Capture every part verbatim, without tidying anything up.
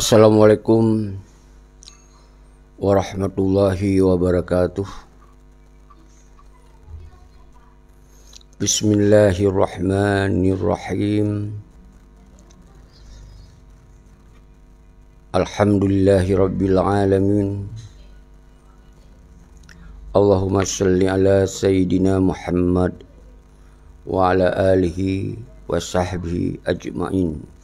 Assalamualaikum warahmatullahi wabarakatuh. Bismillahirrahmanirrahim. Alhamdulillahirabbil alamin. Allahumma shalli ala sayyidina Muhammad wa ala alihi wa sahbihi ajma'in.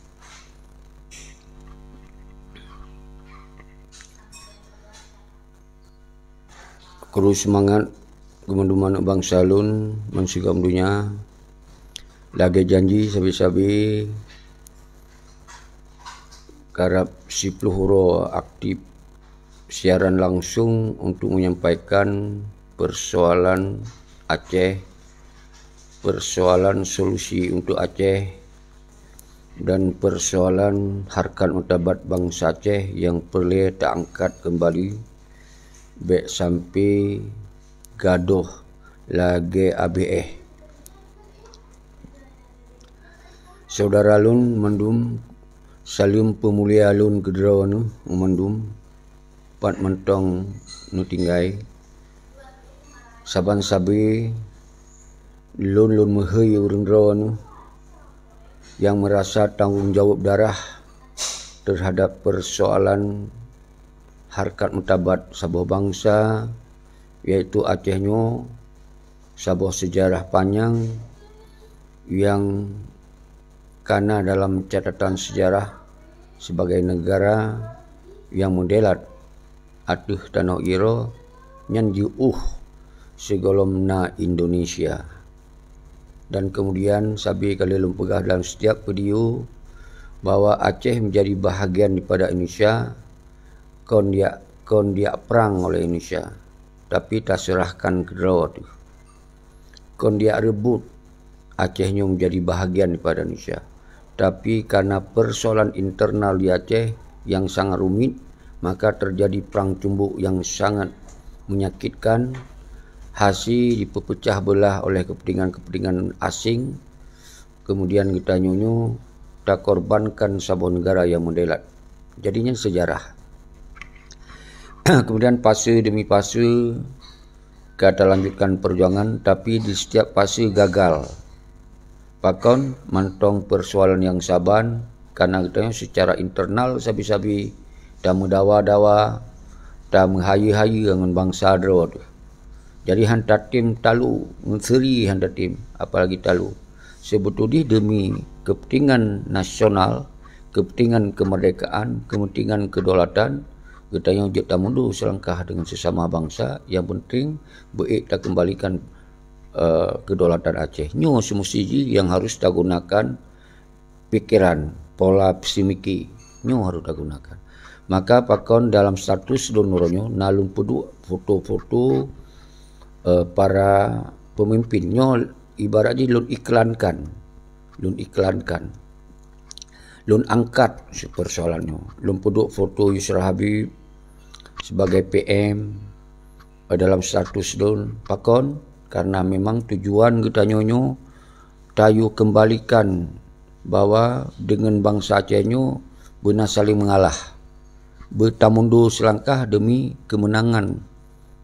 Kru seumangat keu mandum aneuk bansa lôn bansigom donya. Lagée janji sabe-sabe, karab siploh uroe aktif siaran langsung untuk menyampaikan persoalan Aceh, persoalan solusi untuk Aceh, dan persoalan harkat martabat bansa Aceh nyang peureulée taangkat keumbali, bék sampai gadôh lagée abéh éh. Syedara lôn mandum, saleuem peumulia lôn keudroe neuh mandum, pat mantong neutinggai. Saban sabe lôn, lôn meuhôi ureuëng droe neuh nyang meurasa tanggong jaweueb darah teuhadab peusoalan harkat martabat saboh bansa, yaitu Aceh nyoe, saboh seujarah panyang nyang kana dalam catatan seujarah sibagai neugara nyang meudelat ateueh tanoh Iroe nyan jiôh sigohlom na Indonesia. Dan kemudian sabe ka lheueh lôn peugah dalam setiap video bahwa Aceh menjadi bahagian daripada Indonesia, kon diak, kon diak prang oleh Indonesia, tapi taseurahkan keudroe teuh. Kon diak reubot Aceh nyoe menjadi bahagian daripada Indonesia. Tapi karena persoalan internal di Aceh yang sangat rumit, maka terjadi perang cumbuk yang sangat menyakitkan, hasi dipeupeucah beulah oleh kepentingan-kepentingan asing, kemudian geutanyoe nyoe takorbankan saboh neugara nyang meudelat. Jadi nyan seujarah. Kemudian fase demi fase ka talanjutkan perjuangan, tapi di setiap fase gagal. Pakon? Mantong persoalan nyang saban, karena geutanyoe secara internal sabe-sabe tameudawa-dawa, tameuhayeue-hayeue ngon bansa droe teuh. Jadi han tatem talo, ngon seuri han tatem, apalagi talo. Seubeutôi jih demi kepentingan nasional, kepentingan kemerdekaan, kepentingan kedaulatan, geutanyoe jeuet tamundur seulangkah deungon sesama bansa, nyang penting beu-ék takeumbalikan, eh, kedaulatan Aceh. Nyoe seumusti jih nyang harus tagunakan pikeran, pola peusimiki. Nyoe harus tagunakan. Maka pakon dalam status lôn uroe nyoe na lôn peuduek foto-foto, eh, para pemimpin. Nyoe ibarat jih lôn iklankan. Lôn iklankan. Lôn angkat persoalan nyoe. Lôn peuduek foto Yusra Habib sebagai P M, eh, dalam status lôn. Pakon? Karena memang tujuan geutanyoe nyoe tayue keumbalikan bahwa deungon bansa Aceh nyoe beuna saléng meungalah, beutamundur seulangkah demi keumeunangan,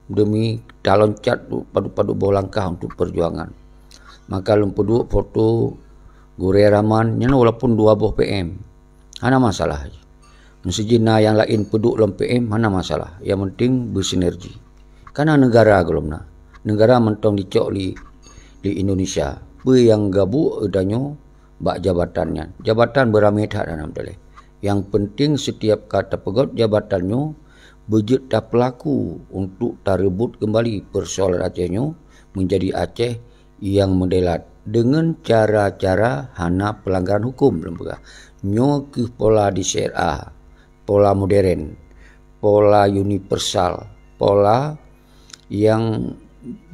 demi taloncat padub-padub boh langkah untuk peujuangan. Maka lôn peuduek foto Gurée Rahman nyan walaupun dua boh P M, hana masalah. Meusijih na nyang laén peuduek lom P M, hana masalah. Nyang penting beusinergi. Kana neugara gohlom na. Neugara mantong jicok lé, lé Indonesia. Peue nyang gabuk geutanyoe bak jabatan nyan. Jabatan beuramé that hana meuteuleh. Nyang penting setiap ka tapeugét jabatan nyoe beujeuet tapeulaku untuk tareubot keumbali persoalan Aceh nyoe menjadi Aceh nyang meudelat deungon cara-cara hana peulanggaran huköm lôn peugah. Nyoe kheueh pola di C R A, pola modern, pola universal, pola nyang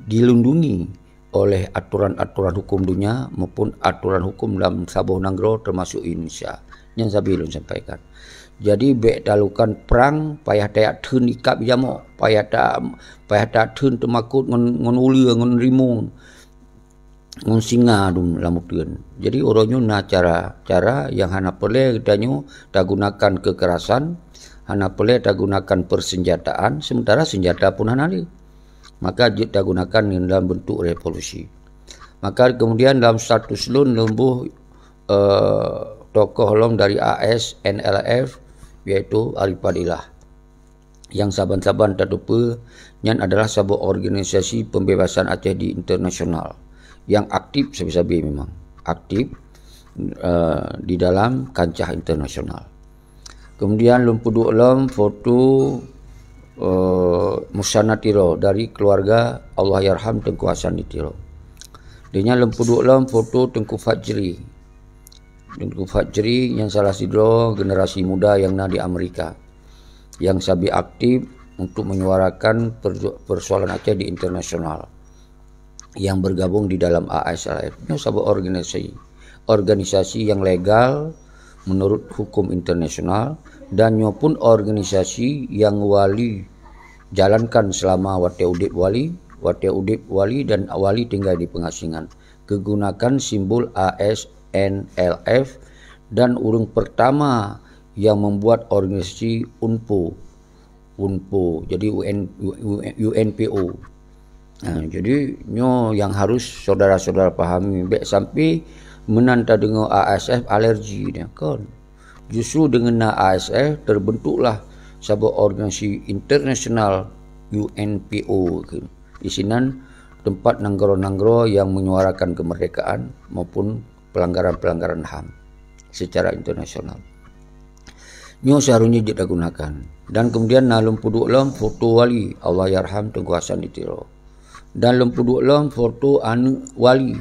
dilindungi oleh aturan-aturan huköm donya maupun aturan huköm lam saboh nanggroe teumasok Indonesia. Nyan sabe lôn sampaikan. Jadi bék talakukan prang payah tajak theun ikab jamok, payah ta, payah tajak theun teumakot ngon, ngon uleue, ngon rimueng. ngon singa dum lam uteuen. Jadi uroe nyoe na cara-cara nyang hana peureulée geutanyoe tagunakan keukerasan, hana peureulée tagunakan persenjataan, sementara senjata pun hana lé. Maka jeuet tagunakan dalam bentuk revolusi. Maka kemudian dalam status lôn leumbôh, eh, tokoh lom dari A S N L F, yaitu Ari Fadilah. Nyang saban-saban tateupeue nyan adalah saboh organisasi pembebasan Aceh di internasional yang aktif sabe-sabe memang. Aktif, eh, di dalam kancah internasional. Kemudian lôn peuduek lom foto, eh, Musana Tiro dari keluarga Allahyarham Teungku Hasan di Tiro. Di nyan lôn peuduek lom foto Teungku Fajri. Teungku Fajri nyang salah sidroe generasi muda nyang na di Amerika, nyang sabe aktif untuk menyuarakan perju-, persoalan Aceh di internasional, nyang bergabung di dalam A S L F. Nyoe saboh organisasi, organisasi nyang legal menurut hukum internasional, dan nyoe pun organisasi nyang Wali jalankan selama watée udeb Wali, watée udeb Wali dan Wali tinggai di pengasingan. Keugunakan simbol A S N L F, dan ureuëng pertama yang membuat organisasi UNPO. UNPO, jadi U N, U N P O. Nah, jadi nyoe yang harus saudara-saudara pahami, bék sampai meunan tadeungoe A S F alergi dia, kon. Justru dengan na A S F terbentuklah saboh organisasi internasional, U N P O. Di sinan tempat nanggroe-nanggroe yang menyuarakan kemerdekaan maupun pelanggaran-pelanggaran HAM secara internasional. Nyoe seharusnya jeuet digunakan. Dan kemudian na lôn peuduek lom foto Wali, Allahyarham Teungku Hasan di Tiro. Dan lôn peuduek lom foto aneuëk Wali,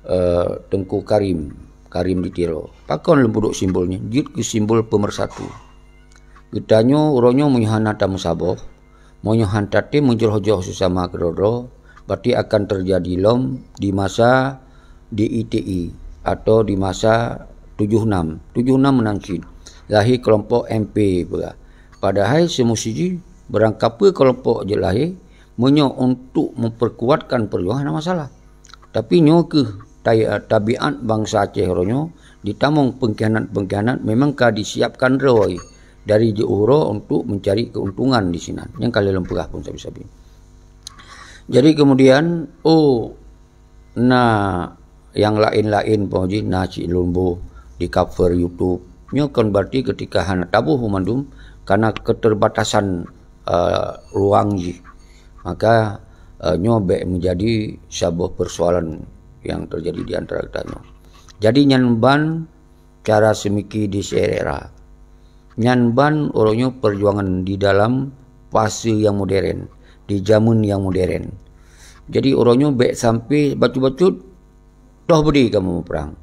eh, Teungku Karim, Karim di Tiro. Pakon lôn peuduek simbolnya? Jeuet keu simbol pemersatu. Geutanyoe uroe nyoe meunyoe hana tameusaboh, meunyoe han tatem meujroh-jroh sesama keudroe-droe, berarti akan terjadi lom di masa di I T I atau di masa tujoh enam. Tujoh enam meunan cit lahé kelompok M P peugah. Padahai seumusti jih barangkapeue kelompok jeuet lahé, meunyoe untuk memperkuatkan perjuangan hana masalah. Tapi nyoe kheueh tai-, tabiat bansa Aceh uroe nyoe, ditamong pengkhianat-pengkhianat memang ka disiapkan droe dari jiôh uroe untuk mencari keuntungan di sinan. Nyang ka lheueh lôn peugah pun sabe-sabe. Jadi kemudian, oh, na nyang laén-laén poh jih na cit lôn boh di cover YouTube. Nyoe kon berarti ketika hana taboh mandum karena keterbatasan, eh, ruang jih. Maka, eh, nyoe bék menjadi saboh persoalan yang terjadi di antara geutanyoe. Jadi nyan ban cara seumiké di syedara. Nyan ban uroe nyoe perjuangan di dalam fase nyang modern, di jameun nyang modern. Jadi uroe nyoe bék sampai bacut-bacut toh beudé kamoe muprang.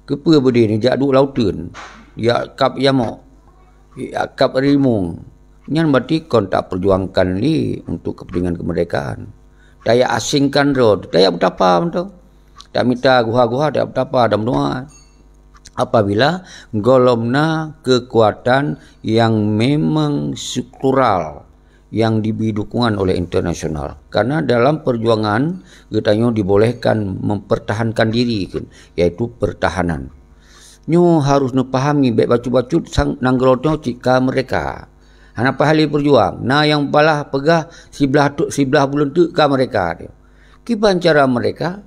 Keupeue beudé nyoe jak duek lam uteuen, jak kab yamok, jak kab rimueng. Nyan berarti kon taperjuangkan lé untuk kepentingan kemerdekaan. Tajak asingkan droe, tajak beutapa mantong. Tamita guha-guha, tajak beutapa dan meunoe. Apabila gohlom na keukuatan nyang memang struktural yang diberi dukungan oleh internasional. Karena dalam perjuangan geutanyoe dibolehkan mempertahankan diri, yaitu pertahanan. Nyoe harus neupahami, bék bacut-bacut sang nanggroe nyoe cit ka merdeka. Hana payah lé peujuang. Na nyang balah peugah siblaih tu, siblaih buleuen teuk ka merdeka. Kiban cara merdeka?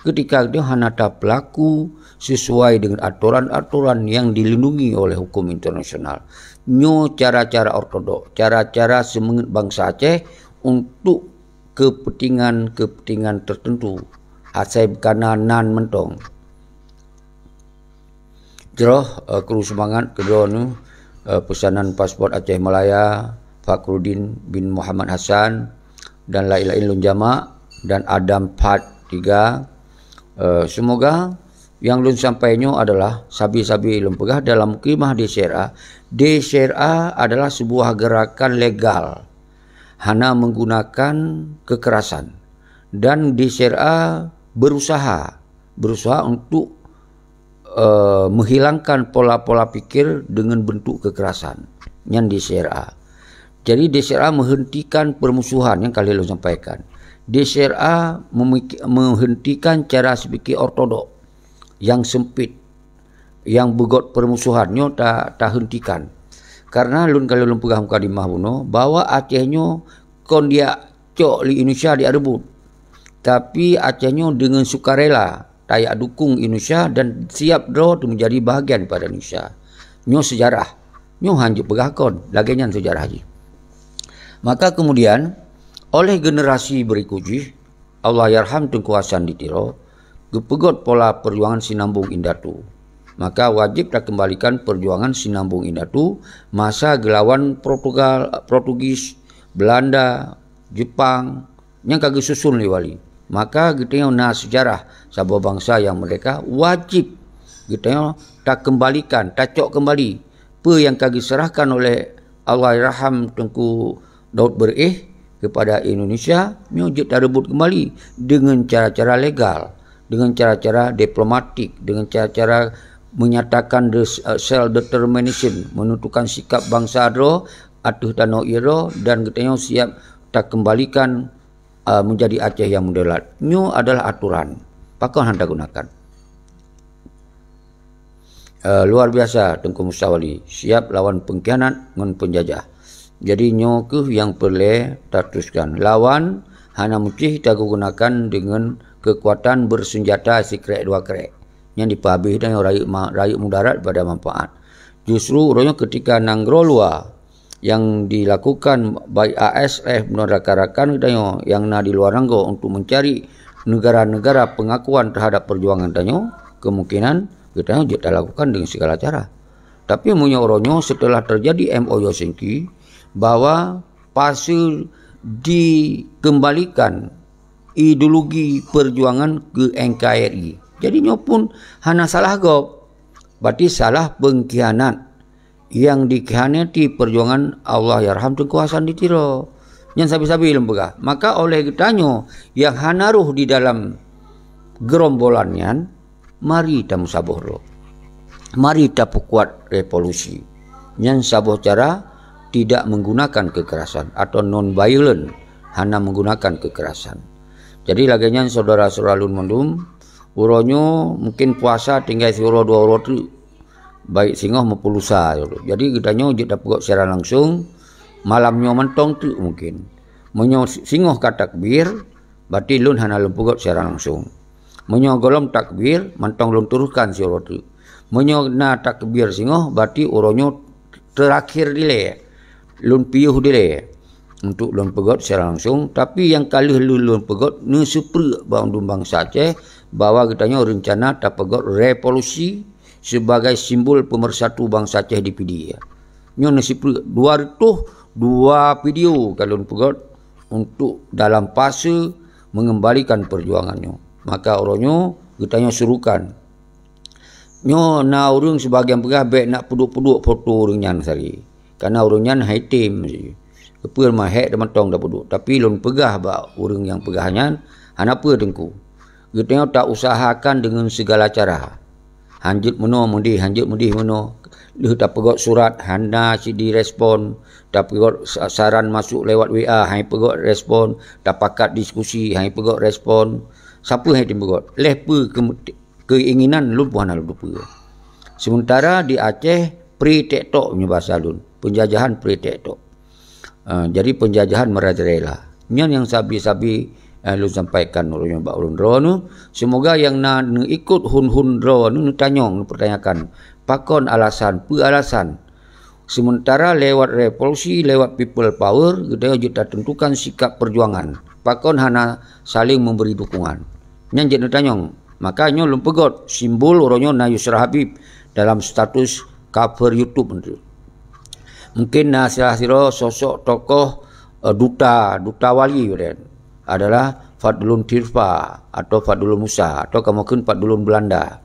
Ketika geutanyoe hana tapeulaku sesuai dengan aturan-aturan yang dilindungi oleh hukum internasional. Nyoe cara-cara ortodok, cara-cara seumeungeut bansa Aceh untuk kepentingan-kepentingan tertentu. Asai beukana nan mantong. Jroh, eh, kru seumangat keudroe nyoe, eh, peusanan paspor Aceh Malaya, Fakhruddin bin Muhammad Hasan, dan laén-laén lôn jamak, dan Adam Part tiga. Eh, semoga nyang lôn sampai nyoe adalah sabe-sabe lôn peugah dalam mukimah D C R A. D C R A adalah sebuah gerakan legal, hana menggunakan kekerasan. Dan D C R A berusaha, berusaha untuk, eh, menghilangkan pola-pola pikir dengan bentuk kekerasan. Nyan D C R A. Jadi D C R A menghentikan permusuhan nyang ka lheueh lôn sampaikan. D C R A memiki-, menghentikan cara sepikir ortodok yang sempit, yang beugöt permusuhan nyoe ta-, tahentikan. Karena lôn ka lôn peugah mukadimah bunoe bahwa Aceh nyoe kon dijak cok lé Indonesia dijak reubot. Tapi Aceh nyoe deungon sukarela tajak dukong Indonesia dan siap droe teuh menjadi bahagian daripada Indonesia. Nyoe sejarah. Nyoe han jeuet peugah kon, lagèe nyan sejarah jih. Maka kemudian, oleh generasi berikut jih, Allahyarham Teungku Hasan di Tiro, geupeugöt pola perjuangan Sinambong Indatu. Maka wajéb takeumbalikan perjuangan Sinambong Indatu masa geulawan Portugal, Portugis, Belanda, Jepang, nyang ka geususun lé Wali. Maka geutanyoe na sejarah saboh bansa nyang meurdeka, wajéb geutanyoe takeumbalikan, tacok keumbali peue nyang ka geuseurahkan oleh Allahyarham Teungku Daud Beureueh keupada Indonesia, nyoe jeuet tareubot keumbali deungon cara-cara legal, deungon cara-cara diplomatik, deungon cara-cara menyatakan des-, eh, self determination, menentukan sikap bansa droe ateueh tanoh ie droe, dan geutanyoe siap takeumbalikan, eh, menjadi Aceh nyang meudalat. Nyoe adalah aturan. Pakon han tagunakan? Eh, luar biasa Teungku Musa Wali, siap lawan pengkhianat ngon penjajah. Jadi nyoe kheueh nyang peureulée tateruskan. Lawan hana meusti tagunakan deungon keukuatan beuseunjata sikrék dua krék. Nyan dipeuhabéh dan rayeuk ma-, rayeuk mudarat pada manfaat. Justru uroe nyoe keutika nanggroe luwa nyang dilakukan baik A S F dan rakan-rakan geutanyoe nyang na di luwa nanggroe untuk mencari negara-negara pengakuan terhadap perjuangan tanyoe, kemungkinan geutanyoe jeuet talakukan dengan segala cara. Tapi meunyoe uroe nyoe setelah terjadi M O U Helsinki, bahwa Pasé dikeumbalikan ideologi perjuangan keu N K R I. Jadi nyoe pun hana salah gob, berarti salah pengkhianat nyang dikhianati perjuangan Allahyarham Teungku Hasan di Tiro. Nyan sabe-sabe lôn peugah. Maka oleh geutanyoe nyang hana roh di dalam gerombolan nyan, mari tameusaboh droe. Mari tapeukuat revolusi. Nyan saboh cara tidak menggunakan kekerasan atau non-violent, hana menggunakan kekerasan. Jadi lagée nyan syedara-syedara lôn mandum, uroe nyoe mungkin puasa tinggai siuroe dua uroe teuk. Baik singoh maupun lusa. Jadi geutanyoe jeuet tapeugöt siaran langsung, malam nyoe mantong teuk mungkin. Meunyoe singoh ka takbir, berarti lôn hana lôn peugöt siaran langsung. Meunyoe gohlom takbir, mantong lôn teruskan siuroe teuk. Meunyoe na takbir singoh, berarti uroe nyoe teurakhir dilée. Lôn piôh dilée untuk lôn peugöt siaran langsung, tapi nyang ka lheueh lôn, lôn peugöt neuseuprek bak mandum bansa Aceh bahwa geutanyoe reuncana tapeugöt revolusi sibagai simbol peumeursatu bansa Aceh di Pidie. Nyoe neuseuprek dua reutôh dua video ka lôn peugöt untuk dalam fase mengembalikan perjuangan nyoe. Maka uroe nyoe geutanyoe surukan. Nyoe na ureuëng sibagian peugah bék nak peuduek-peuduek foto ureuëng nyan sari. Karena ureuëng nyan hai tem. Keupeue mah hék teumantong tapeuduek. Tapi lôn peugah bak ureuëng nyang peugah nyan, hana peue Teungku. Geutanyoe ta usahakan deungon sigala cara. Hanjeuet meunoe meudeh, hanjeuet meudeh meunoe. Lheueh tapeugöt surat hana cit direspon, tapeugöt sa-, saran masuk lewat W A hai peugöt respon, tapakat diskusi hai peugöt respon. Sapeue hai tem peugöt? Lheueh peue keu-, keuinginan lôn pun hana lôn teupeue. Sementara di Aceh, pre-TikTok meunyoe basa lôn, penjajahan pre-TikTok. Ah, jadi penjajahan merajalela. Nyan nyang sabe-sabe, eh, lôn sampaikan uroe nyoe bak ulôn droeneuh. Semoga nyang na neuikot hun-hun droeneuh neutanyong, neupertanyakan, pakon alasan, peue alasan? Sementara lewat revolusi, lewat people power, geutanyoe jeuet tatentukan sikap perjuangan. Pakon hana saling memberi dukungan? Nyan jeuet neutanyong. Maka nyoe lôn peugöt simbol uroe nyoe na Yusra Habib dalam status cover YouTube tu. Mungkin na salah sidroe sosok tokoh, eh, duta, duta wali adalah Fadlun Tirfa atau Fadlun Musa atau kamoe kheun Fadlun Belanda.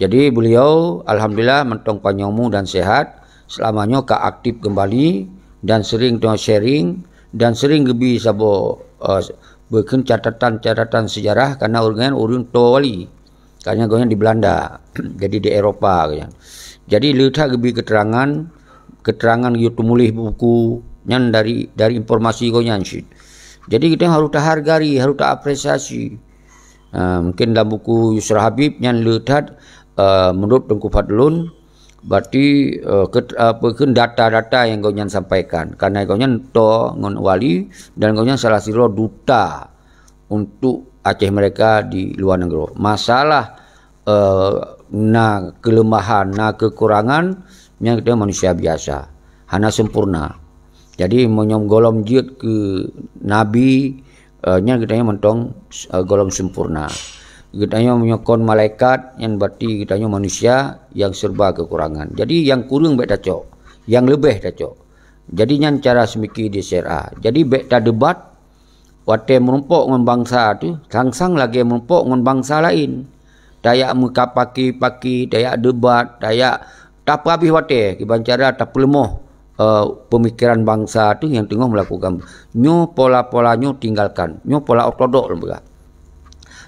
Jadi beliau alhamdulillah mantong panyang umu dan sehat, selama nyoe ka aktif kembali dan sering teuh sharing dan sering geubi saboh, eh, bukon catatan-catatan sejarah karena ureuëng nyan ureuëng toe wali. Karena gobnyan di Belanda, jadi di Eropa gobnyan. Jadi le that geubi keterangan, keterangan geuyue teumuléh buku nyan dari, dari informasi gobnyan cit. Jadi geutanyoe harôh tahargai, harôh taapresiasi. Ah, mungkin dalam buku Yusra Habib nyan le that, ah, meunurot Teungku Fadlun, berarti, ah, ket-, apa, kheun data-data nyang gobnyan sampaikan. Karena gobnyan toe ngon wali dan gobnyan salah sidroe duta untuk Aceh Merdeka di luar nanggroe. Masalah eh, na keuleumahan, na keukurangan, nyan geutanyoe manusia biasa, hana sempurna. Jadi, meunyoe gohlom jeuet keu nabi, eh, nyan geutanyoe mantong, eh, gohlom sempurna. Geutanyoe meunyoe kon malaikat, nyan berarti geutanyoe manusia nyang serba keukurangan. Jadi, nyang kureueng bék tacok, nyang leubeh tacok. Jadi, nyan cara seumiki di S R A. Jadi, bék tadebat, watée meurumpok ngon bansa teuh, sang-sang lagée meurumpok ngon bansa laén. Tajak meukapaki-paki, tajak debat, tajak tapeuhabéh watée, kiban cara tapeuleumoh, eh, peumikiran bansa teuh nyang teungoh meulakukan. Nyoe pola-pola nyoe tinggalkan. Nyoe pola ortodok lom peugah.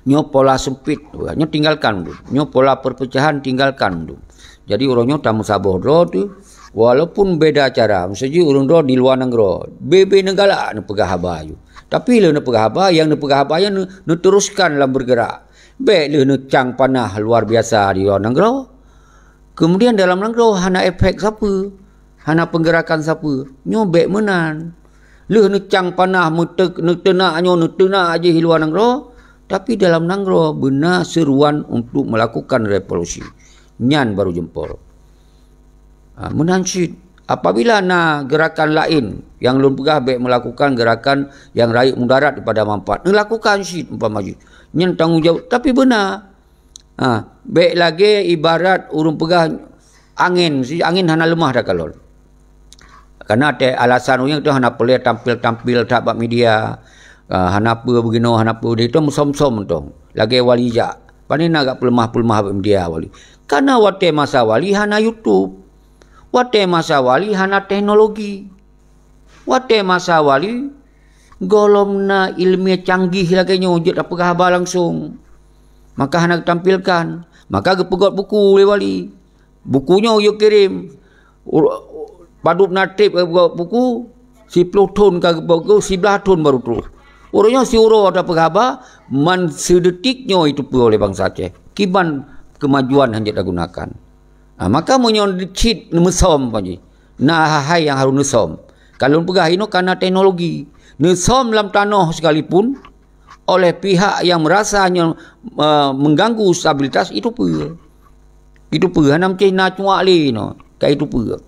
Nyoe pola seumpit, nyoe tinggalkan dum. Nyoe pola peurpeucahan, tinggalkan dum. Jadi, uroe nyoe tameusaboh droe teuh, walaupun beda cara, miseujih ureuëng droe di luwa nanggroe, bebe neugalak neupeugah haba ayue. Tapi lheueh neupeugah haba, nyang neupeugah haba nyan neu-, neuteruskan lam beurgeurak. Bék lheueh neucang panah luar biasa di luwa nanggroe. Keumudian dalam nanggroe hana efek sapeue, hana peunggeurakan sapeue. Nyoe bék meunan. Lheueh neucang panah meute-, neuteunak nyoe, neuteunak jih di luwa nanggroe, tapi dalam nanggroe beuna seuruan untuk meulakukan revolusi. Nyan baru jeumpol. Ha, meunan cit. Apabila na geurakan laén nyang lôn peugah bék meulakukan geurakan nyang rayeuk mudarat daripada manfaat, neulakukan cit umpama jih. Nyan tanggong jaweueb, tapi beuna. Ha, bék lagée ibarat ureuëng peugah angén, si angén hana leumah takalon. Karena teuh alasan ureuëng tu hana peureulée tampil-tampil that bak media. Ha, hana peue beuginoe, hana peue beudeh, itu meusom-som mantong. Lagée wali jak. Pane na gak peuleumah-peuleumah bak media wali. Karena watée masa wali hana YouTube. Watée masa wali hana teknologi. Watée masa wali, gohlom na iéleumé canggih lagée nyoe jeuet tapeugah haba langsong. Maka hana geutampilkan. Maka geupeugét buku lé wali. Buku nyoe geukirém. U-, padub na treb geupeugét buku, siploh thon ka geupeugét, siblaih thon baru troh. Uroe nyoe siuroe tapeugah haba, man sidetik nyoe jiteupeue oleh bansa Aceh. Kiban keumajuan hana jeuet tagunakan. Ha, maka meunyoe cit neumeusom, Pak Ji, na hai-hai nyang harôh neusom. Ka lôn peugah inoe kana teknologi. Neusom lam tanoh sekalipun oleh pihak nyang meurasa nyoe, eh, mengganggu stabilitas, jiteupeue. Jiteupeue, hana meusti na cuak lé inoe, ka jiteupeue.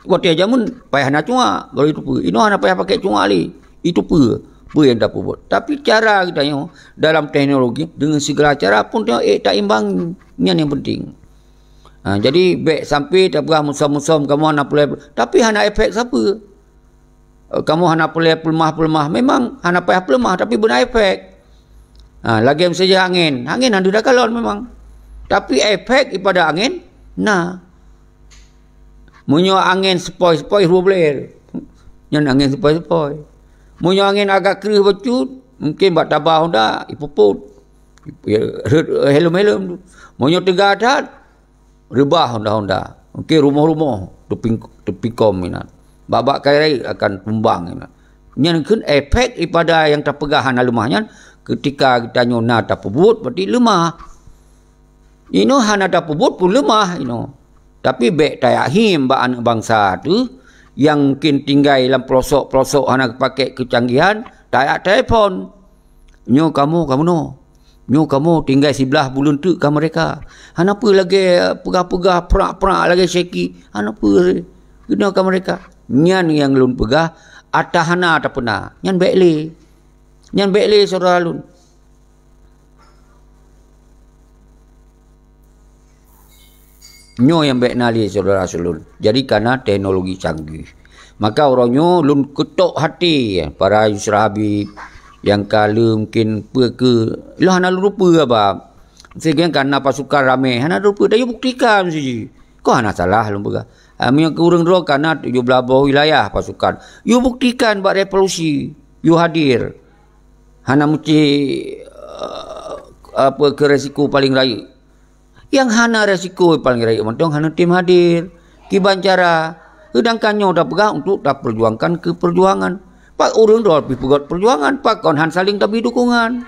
Watée jameun payah na cuak, baru jiteupeue. Inoe hana payah pakai cuak lé, jiteupeue peue nyang tapeubuet. Tapi cara geutanyoe dalam teknologi, dengan segala cara pun tanyoe ék taimbang, nyan nyang penting. Ha, jadi bék sampai tapeugah meusom-meusom kamoe hana peureulée, tapi hana efek sapeue. Eh, kamoe hana peureulée peuleumah-peuleumah. Memang hana payah peuleumah, tapi beuna efek. Ha, lagée miseujih angén. Angén hana deuh takalon memang. Tapi efek daripada angén, na. Meunyoe angén sepoi-sepoi, rôh bler. Nyan angén sepoi-sepoi. Meunyoe angén agak kreueh bacut, mungkin bak taba honda, jipupot. Ya, rhot helom-helom tu. Meunyoe teuga that, reubah honda-honda. Mungkin rumoh-rumoh teuping-, teupingkom inan. Bak-bak kayée rayeuk akan tumbang inan. Nyan kheun efek daripada nyang tapeugah hana leumah nyan, ketika geutanyoe na tapeubuet, berarti leumah. Inoe hana tapeubuet pun leumah inoe. Tapi bék tajak hiem bak aneuëk bansa teuh nyang mungkin tinggai lam peulosok-peulosok hana geupakék keucanggihan, tajak telepon. Nyoe kamoe ka meunoe. Nyoe kamoe tinggai siblaih buleuen teuk ka meurdeka. Hana peue lagée peugah-peugah prak-prak lagée syeki. Hana peue. Keunoe ka meurdeka. Nyan nyang lôn peugah, ata hana tapeuna. Nyan bék lé. Nyan bék lé, syedara lôn. Nyoe nyang bék na lé syedara lôn. Jadi kana teknologi canggih. Maka uroe nyoe lôn keutok até para Yusra Habib nyang ka le mungken peue keu lôn hana lôn rupeue haba. Sehingga kana pasukan ramé hana lôn rupeue, tapi buktikan siji. Kon hana salah lôn peugah. Ah, meunyoe keu ureuëng droe kana tujoh blaih boh wilayah pasukan. Yue buktikan bak revolusi, yue hadir. Hana meusti, eh, apa, keu resiko paleng rayeuk. Nyang hana resiko paleng rayeuk mantong hana tem hadir. Kiban cara, seudangkan nyoe tapeugah untuk tapeujuangkan keu peujuangan. Pat ureuëng droe pih peugét peujuangan, pakon han saléng tabri dukungan.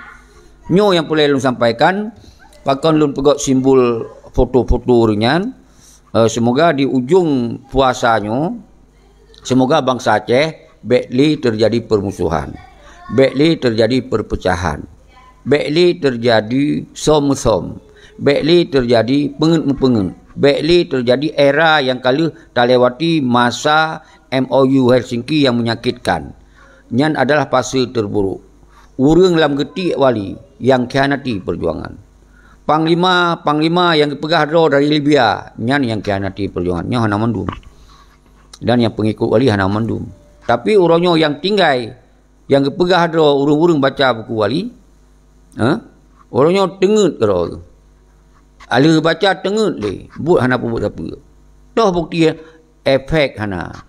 Nyoe nyang peureulée lôn sampaikan, pakon lôn peugét simbol foto-foto ureuëng nyan. Eh, semoga di ujong puasa nyoe, semoga bansa Aceh bék lé teujadi peurmusohan, bék lé teujadi peurpeucahan, bék lé teujadi som-som, bék lé teujadi peungét-meupeungét, bék lé teujadi era nyang ka lheueh talewati masa M O U Helsinki nyang menyakitkan. Nyan adalah fase terburuk. Ureuëng lam geutiek wali nyang khianati peujuangan. Panglima-panglima nyang geupeugah droe dari Libya, nyan nyang khianati peujuangan. Nyoe hana mandum. Dan nyang peungikut wali hana mandum. Tapi uroe nyoe nyang tinggai, nyang geupeugah droe ureuëng-ureuëng baca buku wali, eh? Uroe nyoe teungeut keudroe. Aleuh baca teungeut lé, buet hana peubuet sapeue. Toh bukti efek hana.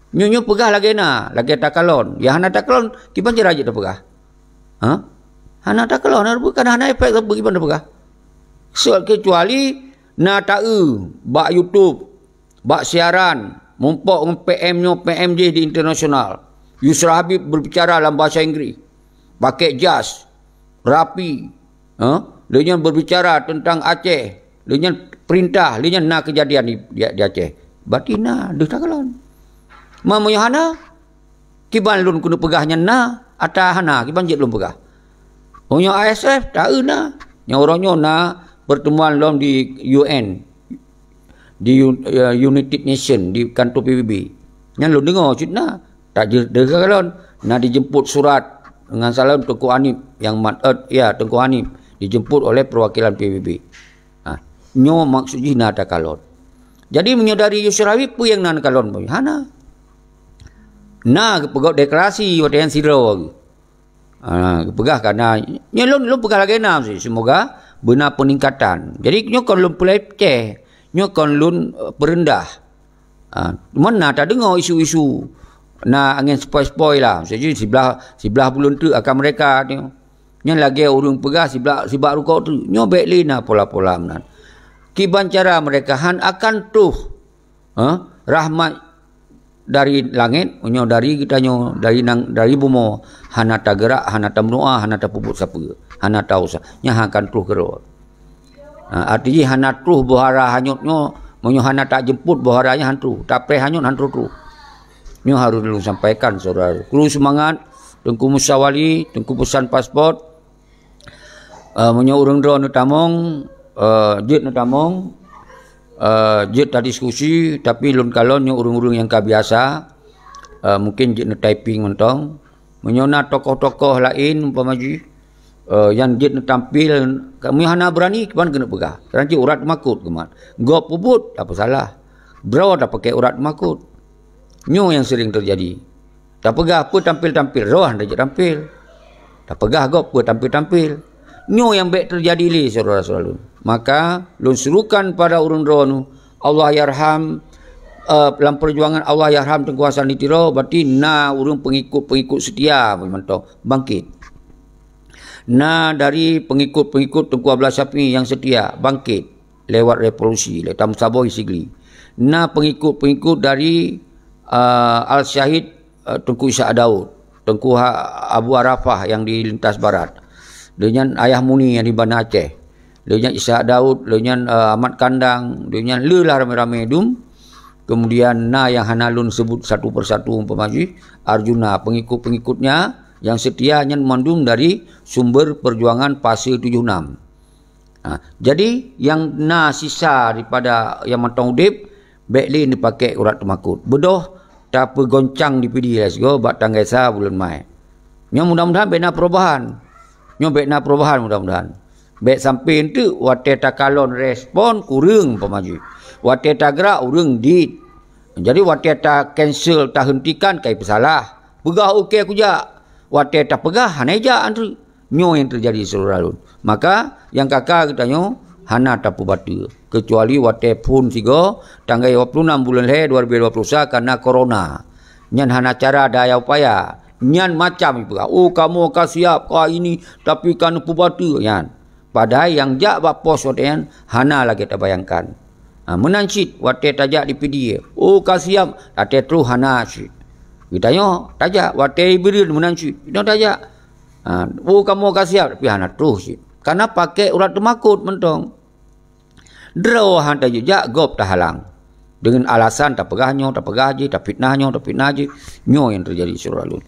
Nyoe-nyoe peugah lagée na, lagée takalon. Ya hana takalon, kiban cara jeuet tapeugah. Ha? Hana takalon, hana bukan hana efek sapeue kiban tapeugah. Kecuali na taeu bak YouTube, bak siaran, mumpok ngon P M nyoe, P M jih di internasional. Yusra Habib berbicara dalam bahasa Inggris. Pakai jas, rapi. Ha? Lheueh nyan berbicara tentang Aceh. Lheueh nyan perintah, lheueh nyan na kejadian di, di, di Aceh. Berarti na deuh takalon. Ma meunyoe hana, kiban lôn keuneuk peugah nyan na, ata hana, kiban jeuet lôn peugah. Meunyoe I S F, taeu na. Nyang uroe nyoe na pertemuan lom di U N, di U-, eh, United Nation, di kantor P B B. Nyan lôn deungoe cit na. Tak jeuet deuh takalon. Na dijemput surat ngon salon Teungku Hanif nyang mat, eh, ya, Teungku Hanif dijemput oleh perwakilan P B B. Ha, nyoe maksud jih na takalon. Jadi meunyoe dari Yusra Habib, peue nyang na takalon? Hana. Na geupeugah deklarasi watée nyan sidroe. Ha, geupeugah kana, nyoe lôn, lôn peugah lagée na, semoga beuna peningkatan. Jadi nyoe kon lôn peuleceh, nyoe kon lôn, eh, peureundah. Ha, teuma na tadeungoe isu-isu, na angén sepoi-sepoi lah. Maksud jih siblah, siblah buleuen teuk akan mereka nyoe. Nyan lagée ureuëng peugah siblah, sibak rukok teuk. Nyoe bék lé na pola-pola meunan. Kiban cara mereka han akan troh, ha, rahmat dari langét, meunyoe dari geutanyoe, dari nang, dari bumoe, hana tagerak, hana tameudoá, hana tapeubuet sapeue, hana tausah. Nyan han akan troh keudroe. Ha, arti jih hana troh boh hara hanyot nyoe, meunyoe hana tajeumpot boh hara nyan han troh, tapreh hanyot han troh-troh. Nyoe harôh lôn sampaikan, syedara. Kru seumangat, Teungku Musa Wali, Teungku Peusan Paspot, eh, meunyoe ureuëng droe neutamong, eh, jeuet neutamong, eh, jeuet tadiskusi, tapi lôn kalon nyoe ureuëng-ureuëng nyang ka biasa, eh, mungkin jeuet neutyping mantong. Meunyoe na tokoh-tokoh laén umpama jih, eh, nyang jeuet neutampil, meunyoe hana beurani, kiban keuneuk peugah. Kadang cit urat teumakot geumat. Gob peubuet, tak peusalah. Droe tapakée urat teumakot. Nyoe nyang sering teujadi. Tapeugah peue tampil-tampil, droe hana jeuet tampil. Tapeugah gob peue tampil-tampil. Nyoe nyang bék teujadi lé syedara-syedara lôn. Maka, lôn serukan pada ureuëng droeneuh, Allah yarham, eh, lam peujuangan Allah yarham Teungku Hasan di Tiro, berarti na ureuëng pengikut-pengikut setia mantong bangkit. Na dari pengikut-pengikut Teungku Abdullah Syafi'i nyang setia bangkit lewat revolusi, lewat tameusaboh di Sigli. Na pengikut-pengikut dari, eh, Al-Syahid, eh, Teungku Ishak Daud, Teungku Ha-, Abu Arafah nyang di lintas barat. Lheueh nyan Ayah Muni nyang di Banda Aceh. Lheueh nyan Ishak Daud, lheueh nyan, eh, Ahmad Kandang, lheueh nyan le lah ramé-ramé dum. Kemudian na nyang hana lôn sebut satu persatu umpama jih, Arjuna, pengikut-pengikutnya nyang setia nyan mandum dari sumber perjuangan Fase tujoh enam. Ha, jadi nyang na sisa daripada nyang mantong udeb, bék lé neupakée urat teumakot. Beudôh tapeugoncang di Pidie lé sigoe bak tanggai sa buleuen Mai. Nyoe mudah-mudahan bék na perubahan. Nyoe bék na perubahan mudah-mudahan. Bék sampai enteuk watée takalon respon kureueng umpama jih. Watée tagerak ureuëng dit. Jadi watée ta-cancel, tahentikan, kai peusalah. Peugah oke kujak. Watée tapeugah hana ijak enteuk. Nyoe nyang teujadi syedara lôn. Maka nyang ka-ka geutanyoe hana tapeubateue, keucuali watée phon sigoe tanggai dua puluh enam buleuen lhée dua ribu dua puluh sa karena corona. Nyan hana cara daya upaya. Nyan macam jipeugah, "Oh, kamoe ka siap, ka ini, tapi ka neupeubateue," nyan. Padahai nyang jak bak pos watée nyan hana lagée tabayangkan. Ha, meunan cit watée tajak di Pidie, "Oh, ka siap," watée troh hana cit. Geutanyoe tajak, watée beureuen meunan cit, geutanyoe tajak. Ha, oh, kamoe ka siab, tapi hana troh cit. Karena pakai urat teumakot mantong. Droe han tajak, gob tahalang. Dengan alasan tapeugah nyoe, tapeugah jih, tafitnah nyoe, tafitnah jih. Nyoe nyang teujadi syedara lôn.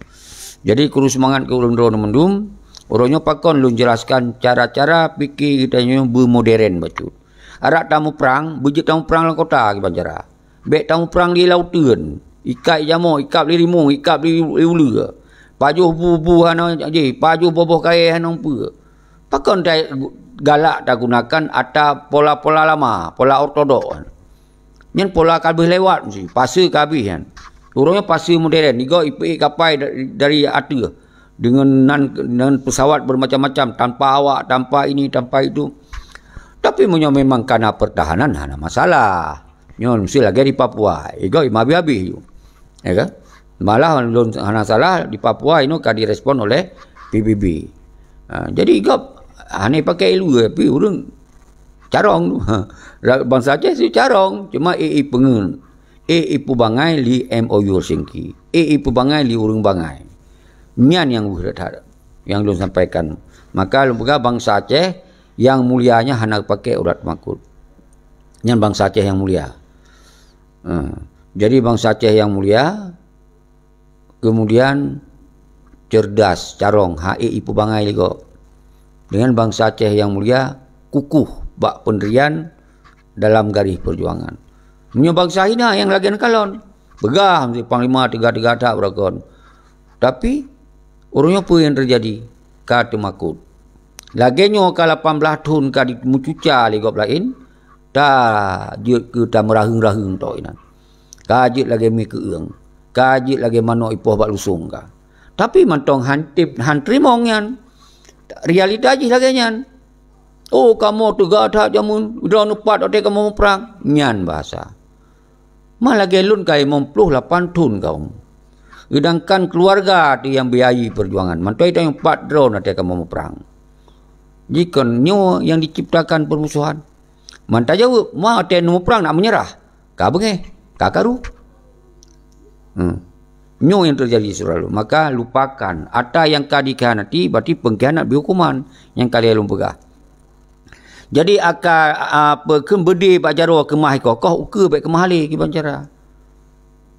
Jadi, kuru seumangat keu ureuëng droeneuh mandum, uroe nyoe pakon lôn jelaskan cara-cara pike geutanyoe beumoderen bacut. Adak tamuprang, beujeuet tamuprang lam kota kiban cara. Bék tamuprang di lauteuen, ikat jamoe, ikat lé rimueng, ikat lé uleue. Pajoh bu-bu hana jih, pajoh boh-boh kayée hana peue. Pakon ta-, galak tagunakan ata pola-pola lama, pola ortodok. Nyan pola ka habéh lewat meusti, fase ka habéh nyan. Uroe nyoe fase modern, igoe ipeuék kapai da-, dari ateueh. Dengan nan, dengan pesawat bermacam-macam, tanpa awak, tanpa ini, tanpa itu. Tapi meunyoe memang kana pertahanan, hana masalah. Nyoe meusti lagée di Papua, igoe habéh-habéh ju. Ya kan? Malah lôn hana salah, di Papua inoe ka direspon oleh P B B. Ha, jadi gob hana pakai ilue, tapi ureuëng carông tu. Ha, bansa Aceh tu carông, cuma ék ipeungeut, ék ipeubangai lé M O U Helsinki, ék ipeubangai lé ureuëng bangai. Nyan nyang weueh that-that nyang lôn sampaikan. Maka lôn peugah bansa Aceh nyang mulia nyan hana pakai urat makot. Nyan bansa Aceh nyang mulia. Ha. Jadi bansa Aceh nyang mulia, kemudian cerdas, carông, han ék ipeubangai lé gob. Dengan bansa Aceh nyang mulia, kukuh bak peundirian dalam garéh peujuangan. Meunyoe bansa hina nyang lagée nyan kalon, peugah meusti panglima teuga-teuga that beurakon. Tapi, uroe nyoe peue nyang teujadi? Ka teumakot. Lagée nyoe ka lapan blaih thon ka dimeucuca lé gob laén, ta jeuet keu tameuraheueng-raheueng tok inan. Ka jeuet lagée mi keueung, ka jeuet lagée manok ipoh bak lusong ka. Tapi mantong han teurimong nyan. Realita jih lagée nyan. Oh, kamoe teuga that jameun, droeneuh pat watée kamoe muprang. Nyan bahasa. Ma lagée lôn ka limong ploh lapan thon ka umu. Seudangkan keuluwarga teuh nyang biayai peujuangan, mantong tanyoe pat droe na teuka muprang. Jikon nyoe nyang diciptakan peurmusohan. Man tajaweueb, ma watée muprang nak meunyeurah, ka beungéh, ka karu. Hmm. Nyoe nyang teujadi syedara lôn. Maka lupakan, ata nyang ka dikhianati, berarti pengkhianat bri hukuman nyang ka lheueh lôn peugah. Jadi, aka, a, peukheun beudé bak jaroe keumah ikoh, koh ukeue bék keumah lé kiban cara.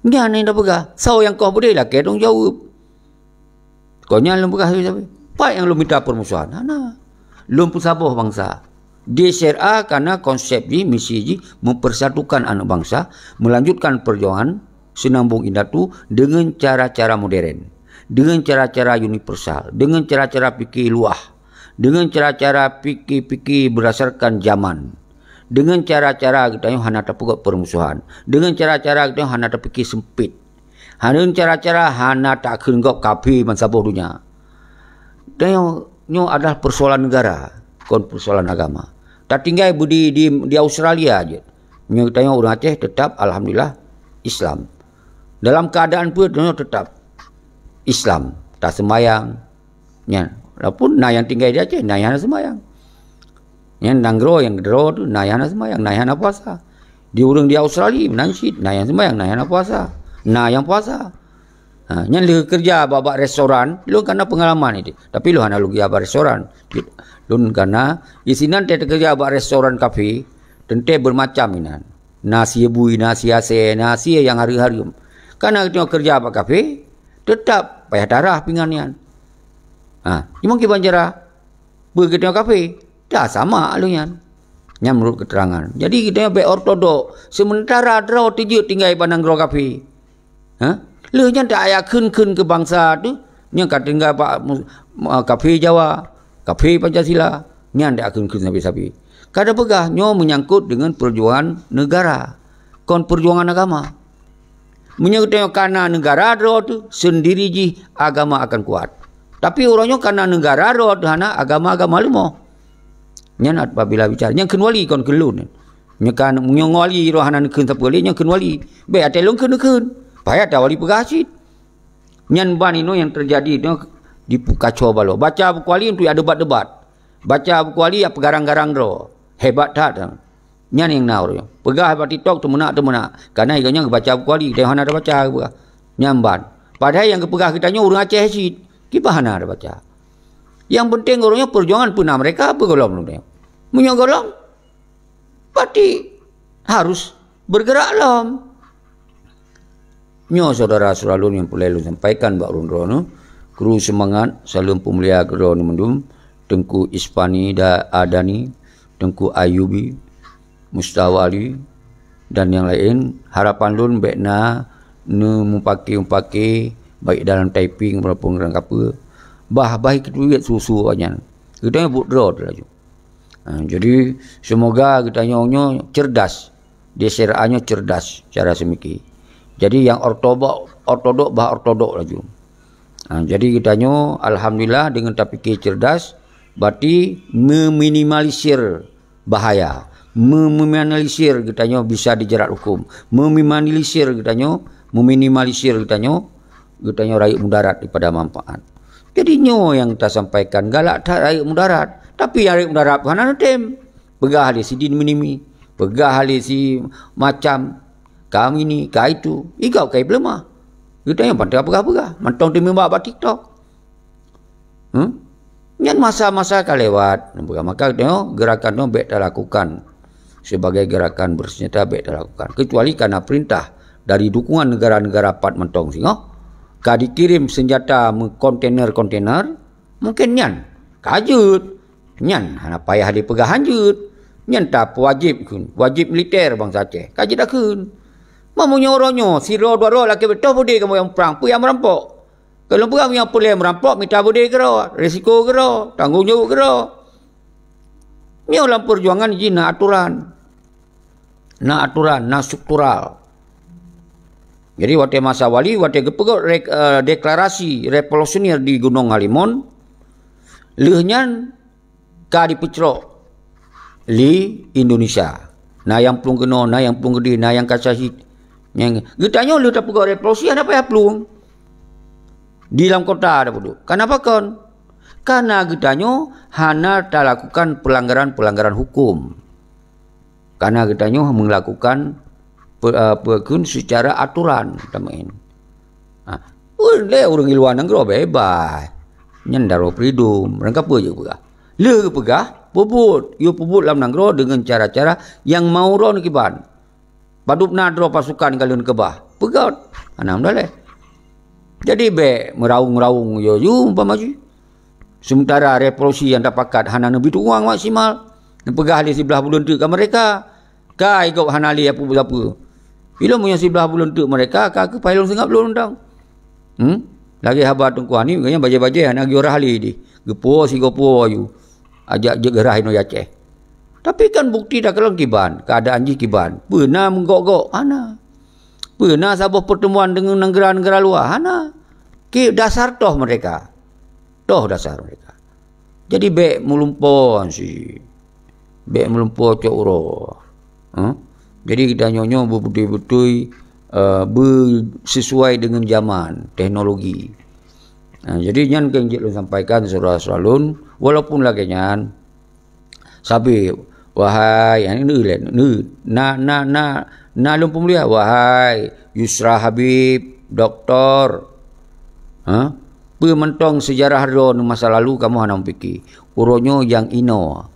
Nyan nyang tapeugah, soe nyang koh beudé lakée tanggung jaweueb. Kon nyan lôn peugah sabe-sabe. Pat nyang lôn mita peurmusohan? Hana. Lôn peusaboh bansa. Di S R A kana konsep jih, misi jih mempersatukan aneuk bansa, melanjutkan perjuangan Seunambong Indatu deungon cara-cara modern, deungon cara-cara universal, deungon cara-cara pike luwah, deungon cara-cara pike-pike beurdasarkan zaman, deungon cara-cara geutanyoe hana tapeugét peurmusohan, deungon cara-cara geutanyoe hana tapike seumpét, deungon cara-cara hana takheun gob kafé bansaboh donya. Tanyoe nyoe adalah persoalan negara, kon persoalan agama. Tatinggai beudi di, di Australia jeuet. Nyoe tanyoe ureuëng Aceh teutap, alhamdulillah, Islam. Dalam keuadaan peue tanyoe teutap Islam. Taseumayang, nyan. Walaupun na nyang tinggai di Aceh, na nyang hana seumayang. Nyan nanggroe nyang keudroe tu, na nyang hana seumayang, na nyang hana puasa. Di ureuëng di Australia, meunan cit, na nyang seumayang, na nyang hana puasa. Na nyang puasa. Ha, nyan lheueh keureuja bak, bak restoran, lôn ka na peungalaman itu. Tapi lôn hana lôn keureuja bak restoran. Lôn ka na, di sinan teukeureuja bak restoran kafé, teuntée beumacam inan. Na sie bui, na sie asée, na sie nyang hareuem-hareuem. Kana geutanyoe keureuja bak kafé, teutap payah tarah pingan nyan. Ha, cuma kiban cara, peue geutanyoe kafé, dah sama lôn nyan. Nyan meunurot keuterangan. Jadi geutanyoe bék ortodok, seumeuntara droe teujeuet tinggai bak nanggroe kafé. Ha? Lheueh nyan tajak kheun-kheun keu bansa tu, nyang ka tinggai bak mu-, ma-, kafé Jawa, kafé Pancasila, nyan tajak kheun-kheun sabe-sabe. Ka tapeugah nyoe meunyangkot deungon peujuangan neugara, kon peujuangan agama. Meunyoe geutanyoe kana neugara droe tu, seundiri jih agama akan kuat. Tapi uroe nyoe kana neugara droe tu hana, agama-agama leumoh. Nyan apabila bicara, nyang kheun wali kon kheun lôn. Nyoe kan, meunyoe wali roh hana neukheun sapeue lé, nyoe kheun wali. Bék até lôn kheun-kheun. Payah ta wali peugah cit. Nyan ban inoe nyang teujadi nyoe dipeukaco baloe. Baca buku wali untuk debat-debat. Baca buku wali ya peugarang-garang droe. Hebat that. Nyan nyang na ureuëng. Peugah bak TikTok teumeunak-teumeunak. Karena gobnyan geubaca buku wali, dan hana tabaca geupeugah. Nyan ban. Padahai nyang geupeugah geutanyoe ureuëng Aceh cit. Kiban hana tabaca. Nyang penting uroe nyoe perjuangan peuna mereka, peue gohlom lom nyoe. Meunyoe gohlom, berarti harus bergerak lom. Nyoe syedara-syedara lôn nyang peureulée lôn sampaikan bak ureuëng droeneuh, kru seumangat, saleuem peumulia keu droeneuh mandum, Teungku Ispani da Adani, Teungku Ayubi, Mustawali, dan nyang laén. Harapan lôn bék na neumupake-mupake, baik dalam typing maupun dalam kapeue, bah, bah keutuwét su-su awaknyan. Geutanyoe buet droe laju. Ha, jadi, semoga geutanyoe nyoe cerdas. Di S R A nyoe cerdas cara seumiké. Jadi, nyang ortodok, ortodok bah ortodok laju. Ha, jadi, geutanyoe alhamdulillah deungon tapike cerdas, berarti meminimalisir bahaya. Meminimalisir geutanyoe bisa dijerat hukum. Meminimalisir geutanyoe, meminimalisir geutanyoe, geutanyoe rayeuk mudarat daripada manfaat. Jadi, nyoe nyang tasampaikan, galak that rayeuk mudarat. Tapi nyang rayeuk mudarat hana neutem. Peugah lé si Din Minimi, peugah lé si Macam, ka ini, ka itu, igau kai peuleumah. Geutanyoe pantang peugah-peugah, mantong teumeuba bak TikTok. Hmm? Nyan masa-masa ka lewat, peugah maka geutanyoe gerakan nyoe bék talakukan. Sebagai gerakan bersenjata bék talakukan. Kecuali kana perintah dari dukungan negara-negara pat mantong singoh, ka dikirim senjata meukontainer-kontainer, mungkin nyan ka jeuet. Nyan hana payah dipeugah hanjeuet. Nyan tapeuwajéb kheun, wajéb militer bansa Aceh. Ka jeuet takheun. Meunyoe uroe nyoe sidroe dua droe lakée beutôi beudé kamoe nyang prang, peue nyang meurampok? Kalau peugah nyang peureulée meurampok mita beudé keudroe, risiko keudroe, tanggong jaweueb keudroe. Nyoe lam peujuangan jih na atoran. Na atoran, na struktural. Jadi watée masa wali, watée geupeugét re-, eh, deklarasi revolusioner di Gunong Halimon, lheueh nyan ka dipeucrok lé Indonesia. Na nyang plueng keunoe, na nyang plueng keudeh, na nyang ka syahid. Nyang geutanyoe lheueh tapeugét revolusi hana payah plueng. Di lam kota ada peuduek. Kenapa kon? Karena geutanyoe hana talakukan pelanggaran-pelanggaran hukum. Karena geutanyoe melakukan pe-, eh, peukheun secara aturan tameuin. Ha, pun lé ureuëng di luwa nanggroe bebas. Nyan daroe freedom, rangkapeue jeuet peugah. Lheueh geupeugah, peubuet, yue peubuet lam nanggroe deungon cara-cara nyang mau droe kiban. Padub na droe pasukan galon keubah. Peugét, hana meudaleh. Jadi bék meuraung-raung yo yu umpama jih. Sementara revolusi nyang tapakat hana neubi tuwang maksimal. Neupeugah lé siblah buleuen teuk ka mereka. Ka igop hana lé apui sapeue. Ilom meunyoe siblah buleuen teuk mereka ka keupai lôn seungab lôn dang. Hmm? Lagée haba Teungku Hanif, geuhnyan bajée-bajée hana geuyue rhah lé dih. Geupuwoe sigoe puwoe yu. Ajak jeuet geurhah inoe Aceh. Tapi kan bukti takalon kiban, keuadaan jih kiban. Peue na meugok-gok? Hana. Peue na saboh pertemuan deungon neugara-neugara luwa? Hana. Ki dasar toh mereka. Toh dasar mereka. Jadi bék meulumpoe si. Bék meulumpoe cok uroe. Ha? Jadi geutanyoe nyoe beubeutôi-beutôi, eh, beusesuai deungon zaman, teknologi. Ha, jadi nyan keuh nyang jeuet lôn sampaikan syedara-syedara lôn, walaupun lagée nyan, sabe, wahai, ha, neu lé, neu, na, na, na, na lôn peumulia, wahai Yusra Habib, doktor. Ha? Peue mantong seujarah droeneuh masa lalu kamoe hana mupike. Uroe nyoe nyang inoe.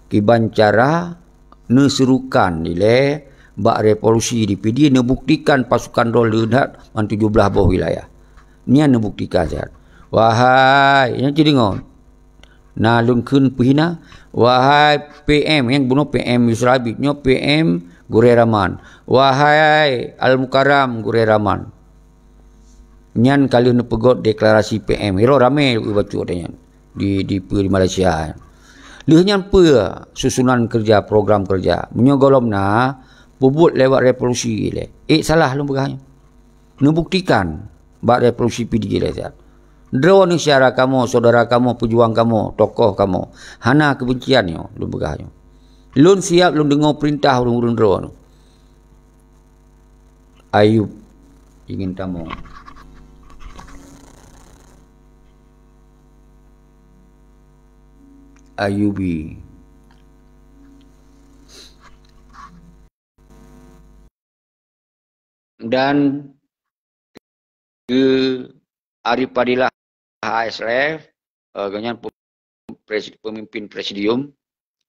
Kiban cara neuserukan ilée bak revolusi di Pidie neubuktikan pasukan droe leuhat ban tujoh blaih boh wilayah. Nyan neubuktikan siat. Wahai, nyan ci deungoe. Na lôn kheun peuhina, wahai P M, nyang bunoe P M Yusra Habib, nyoe P M Gurée Rahman. Wahai Al Mukarram Gurée Rahman. Nyan ka lheueh neupeugét deklarasi P M. Iro ramé bacut watée nyan di, di, di Malaysia. Lheueh nyan peue susunan kerja, program kerja? Meunyoe gohlom na, peubuet lewat revolusi lé. Ék salah lôn peugah nyoe. Neubuktikan bak revolusi Pidie lé siat. Droeneuh syedara kamoe, syedara kamoe, peujuang kamoe, tokoh kamoe. Hana keubencian nyoe, lôn peugah nyoe. Lôn siab lôn deungoe peurintah ureuëng-ureuëng droeneuh. Ayub ingin tamong. Ayubi. Dan ke Arif Fadilah H S L F, eh, gobnyan pe-, pres-, pemimpin presidium,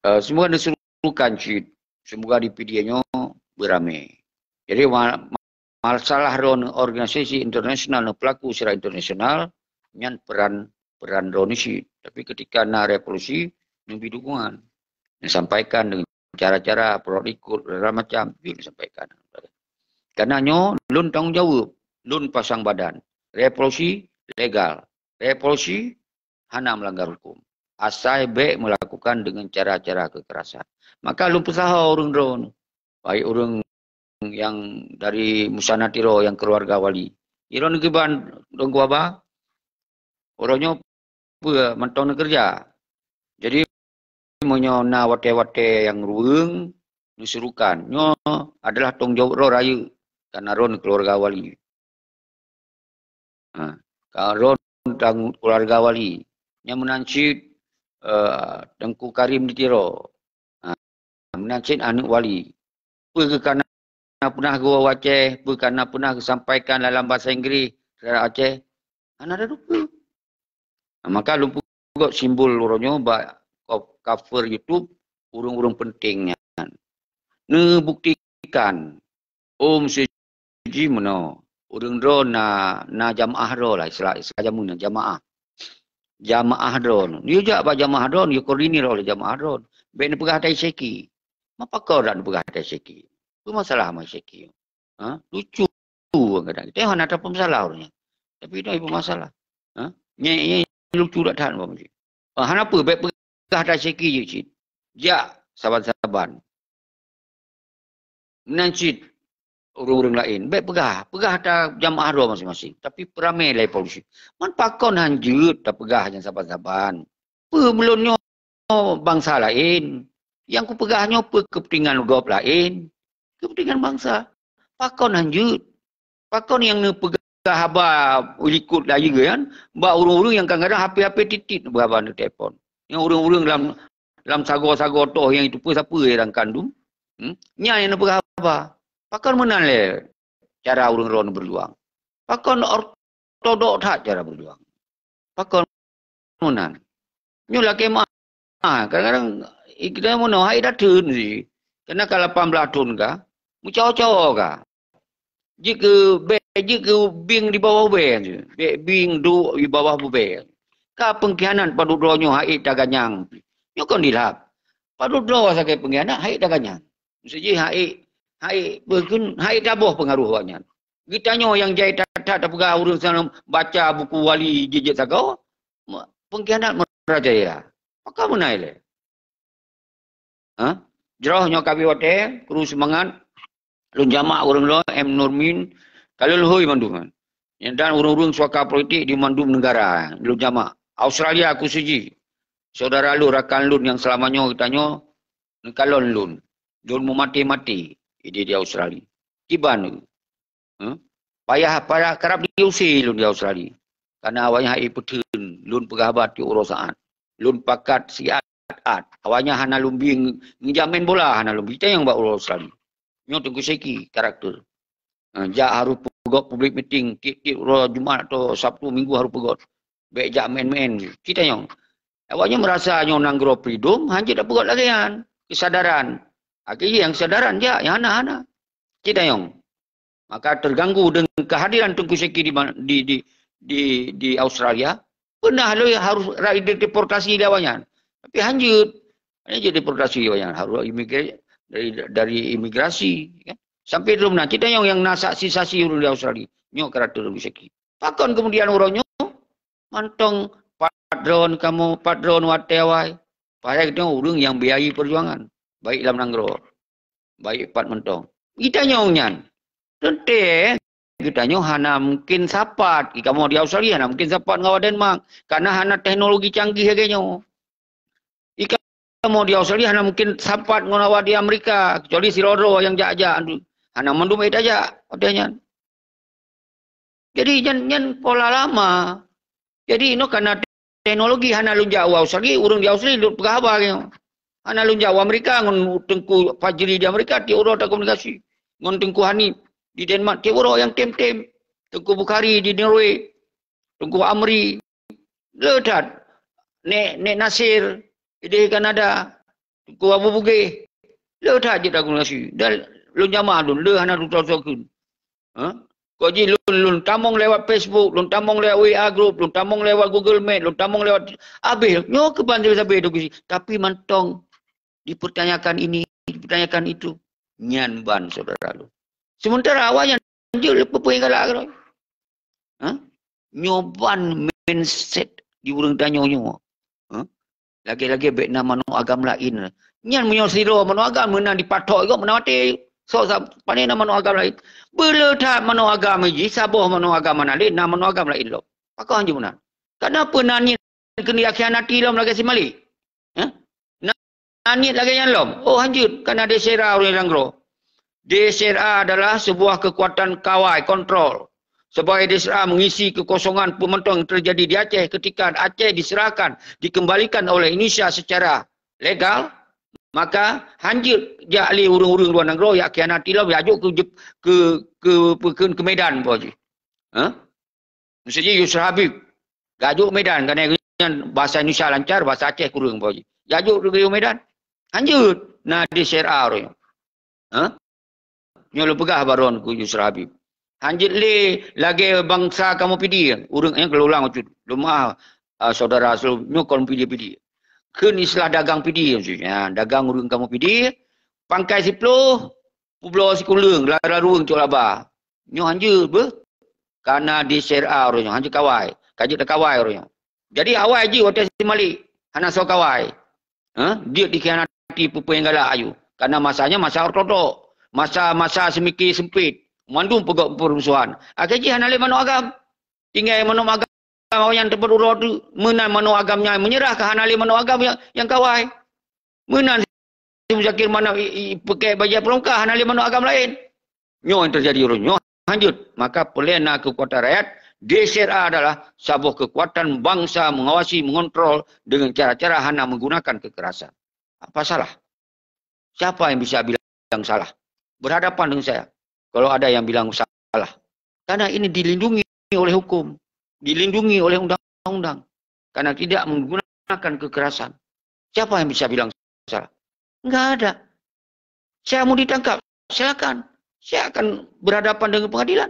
eh, semoga neusuruhkan cit, semoga di P D I nyoe beurame. Jadi, ma-, masalah droe organisasi internasional, pelaku secara internasional, nyan peran, peran droe cit. Tapi ketika na revolusi, neubi dukungan. Neusampaikan dengan cara-cara, protokol, segala macam, jeuet neusampaikan. Karena nyoe lôn tanggung jaweueb, lôn pasang badan. Revolusi legal. Revolusi hana melanggar hukum. Asai bék melakukan dengan cara-cara kekerasan. Maka lôn peusaho ureuëng droe, baik ureuëng yang dari Musana Tiro yang keluarga wali. Droe neukiban Teungku Aba, uroe nyoe peue mantong neukeureuja. Jadi, meunyoe na watée-watée nyang ruweueng, neusuruhkan. Nyoe adalah tanggung jaweueb droe rayeuk, karena droe keluarga wali. Ha, ka droe tang-, keluarga wali. Nyang meunan cit, eh, Teungku Karim di Tiro. Ha, meunan cit aneuëk wali. Peue keu ka na peunah geuwoe u Aceh, peue ka na peunah geusampaikan dalam bahasa Inggris terhadap Aceh? Hana tatupeue. Maka lôn peugöt simbol uroe nyoe bak ko-, cover YouTube, ureuëng-ureuëng penting nyan. Neubuktikan, oh, meuseuti jih meunoe, ureuëng droe na, na jamaah droe lah, istilah, istilah jameun nyan, jamaah. Jamaah droe. Yue jak bak jamaah droe, yue koordinir oleh jamaah droe. Bék neupeugah ata syeki. Ma pakon dak neupeugah ata syeki? Peue masalah ma syeki? Ha? Lucu kadang-kadang. Kita hana tapeue masalah ureuëng nyan. Tapi itu ibu masalah. Ha? Nyek, nyek lucu dak that, Pak Menteri. Ha, hana peue, bék peugah ata syeki jih cit. Jak saban-saban. Meunan cit ureuëng-ureuëng laén. Bék peugah. Peugah ata jamaah droe masing-masing. Tapi peuramé lé polisi. Man pakon hanjeuet tapeugah nyang saban-saban. Peue meulôn nyoe bansa laén? Nyang kupeugah nyoe peue keupeuntengan gob laén? Keupeuntengan bansa. Pakon hanjeuet? Pakon nyang neupeugah haba likot layeue nyan bak ureuëng-ureuëng nyang kadang-kadang H P-H P titit neupeugah haba ngon telepon? Nyang ureuëng-ureuëng lam, lam sagoe-sagoe toh nyang itu peue sapeue nyang kandum? Hmm? Nyan nyang neupeugah haba. Pakon meunan lé cara ureuëng droe neubeujuang? Pakon ortodok that cara beujuang? Pakon meunan? Nyoe lakée meu'ah. Kadang-kadang kita meunoe hai dah thon sih. Kena ka lapan belas thon ka, meucawa-cawa ka. Jeuet keu bék, jeuet keu bieng di bawah bubée. Bék bieng duek di bawah bubée. Ka pengkhianat padub droe nyoe hai taganyang. Nyoe kon dilap. Padub droe sagai pengkhianat hai taganyang. Mesti jih hai, hai beukeun, hai taboh pengaruh awaknyan. Geutanyoe nyang jai that-that tapeugah ureuëng sana baca buku wali jijeuet sagoe, me-, pengkhianat meurajaya. Pakon meunan lé? Ha? Jroh nyoe ka abéh watée, kru seumangat, lôn jamak ureuëng droe, M Nurmin, ka lheueh-lheueh mandum nyan. Dan ureuëng-ureuëng suaka politik di mandum negara, lôn jamak. Australia khusus jih, saudara lôn, rakan lôn nyang seulama nyoe geutanyoe neukalon lôn. Lôn meumaté-maté di, di Australia. Kiban lôn. Huh? Payah, payah karab diusé lôn di Australia. Karena awaknyan hai peutheun, lôn peugah haba tiep uroe saát. Lôn pakat siat-at. Awaknyan hana lôn bi ngeujak main bola, hana lôn bi tanyong bak uroe Australia. Nyoe Teungku Syeki karakter. Ha, jak harôh peugöt public meeting tiep-tiep uroe Jumat atau Sabtu Minggu harôh peugöt. Bék jak main-main. Kita nyong. Awaknyan merasa nyoe nanggroe freedom, hanjeuet tapeugöt lagée nyan. Kesadaran. Akhé nyang kesadaran jak, nyang hana-hana. Kita nyong. Maka terganggu dengan kehadiran Teungku Syeki di ma-, di, di, di, di Australia. Pernah lé harôh ra-, deportasi lé awaknyan. Tapi hanjeuet. Hanjeuet deportasi awaknyan. Harôh imigra-, dari, dari imigrasi. Ya. Sampai lom na. Kita nyong nyang na saksi-saksi ureuëng di Australia. Nyoe karakter Teungku Syeki. Pakon kemudian uroe nyoe mantong pat droen kamoe, pat droen watée awai. Padahai geutanyoe ureuëng nyang biayai peujuangan, baik lam nanggroe, baik pat mantong. Geutanyoe nyan, teuntée geutanyoe hana mungkin sapat. Kamoe di Australia hana mungkin sapat ngon awak Denmark, karena hana teknologi canggih lagée nyoe. Kamoe di Australia hana mungkin sapat ngon awak di Amerika, kecuali sidroe-droe nyang jak-jak. Hana mandum ék tajak watée nyan. Jadi, nyan, nyan pola lama. Jadi, inoe kana teknologi hana lôn jak u Australia, ureuëng di Australia lôn peugah haba nyoe. Hana lôn jak u Amerika ngon Teungku Fajri di Amerika, tiep uroe takomunikasi. Ngon Teungku Hanif di Denmark, tiep uroe nyang tem-tem. Teungku Bukhari di Norway. Teungku Amri, le that. Nek, Nek Nasir, idéh Kanada, Teungku Abu Bugeh, le that jeuet akomodasie. Dan lôn jamah lôn, le hana tutoe-tutoe kheun. Ha? Kok jih lôn, lôn tamong lewat Facebook, lôn tamong lewat W A group, lôn tamong lewat Google Meet, lôn tamong lewat, habéh, nyoe keuban sabe-sabe tu geusi. Tapi mantong dipertanyakan ini, dipertanyakan itu. Nyan ban, saudara lôn. Sementara awaknyan jeuet le peue-peue galak keudroe. Ha? Nyoe ban mindset di ureuëng tanyoe nyoe. Ha? Lagée-lagée bék na manok agam laén. Nyan meunyoe sidroe manok agam meunan dipatok gob meunan maté. Sok sa-, pane na manok agam laén. Beuleuh that manok agam jih, saboh manok agam hana lé, na manok agam laén lom. Pakon jih meunan? Kana peue na niet keuneuk khianati lom lagée si Malik? Ha? Na, na niet lagée nyan lom? Oh, hanjeuet, kana D S R A ureuëng nanggroe. D S R A adalah sebuah kekuatan kawai, kontrol. Sebagai D S R A mengisi kekosongan peumantong yang terjadi di Aceh ketika Aceh diserahkan, dikembalikan oleh Indonesia secara legal, maka hanjeuet jak lé ureuëng-ureuëng luwa nanggroe jak khianati lom, jak jok keu, keu, keu, keu, keu Medan, boh jih. Ha? Miseujih Yusra Habib, jak jok Medan, karena nyan bahasa Indonesia lancar, bahasa Aceh kureueng, boh jih. Jak jok keu Medan. Hanjeuet, na D S R A ureuëng nyoe. Ha? Nyoe lôn peugah baron keu Yusra Habib. Hanjeuet lé lagée bansa kamoe Pidie, ureuëng nyang keulolang ucut. Lôn meuah, ah, saudara seluruh nyoe kaum Pidie-Pidie. Kheun istilah dagang Pidie maksudnya, dagang ureuëng kamoe Pidie, pangkai siploh, peubloe sikuleueng, lara rueng cok laba. Nyoe hanjeuet beuh. Kana D S R A ureuëng nyoe, hanjeuet kawai. Ka jeuet takawai ureuëng nyoe. Jadi awai jih watée si Malik hana soe kawai. Ha? Jeuet dikhianati peue-peue nyang galak ayue. Karena masanya masa ortodok. Masa-masa seumiké seumpit. Mandum peugok peurmusuhan. Akhé jih hana lé manok agam. Tinggai manok agam awaknyan teupeuet uroe teuk. Meunan manok agam nyan meunyeurah ka hana lé manok agam nyang, nyang kawai. Meunan si Muzakir Manaf i, i, peuké bajée peurangka hana lé manok agam laén. Nyoe yang terjadi ureuëng nyoe hanjeuet. Maka peureulée na keukuatan rakyat, D S R A adalah saboh keukuatan bansa mengawasi, mengontrol dengan cara-cara hana menggunakan kekerasan. Apa salah? Siapa yang bisa bilang salah? Berhadapan dengan saya. Kalau ada yang bilang salah. Karena ini dilindungi oleh hukum, dilindungi oleh undang-undang. Karena tidak menggunakan kekerasan. Siapa yang bisa bilang salah? Enggak ada. Saya mau ditangkap, silakan. Saya akan berhadapan dengan pengadilan.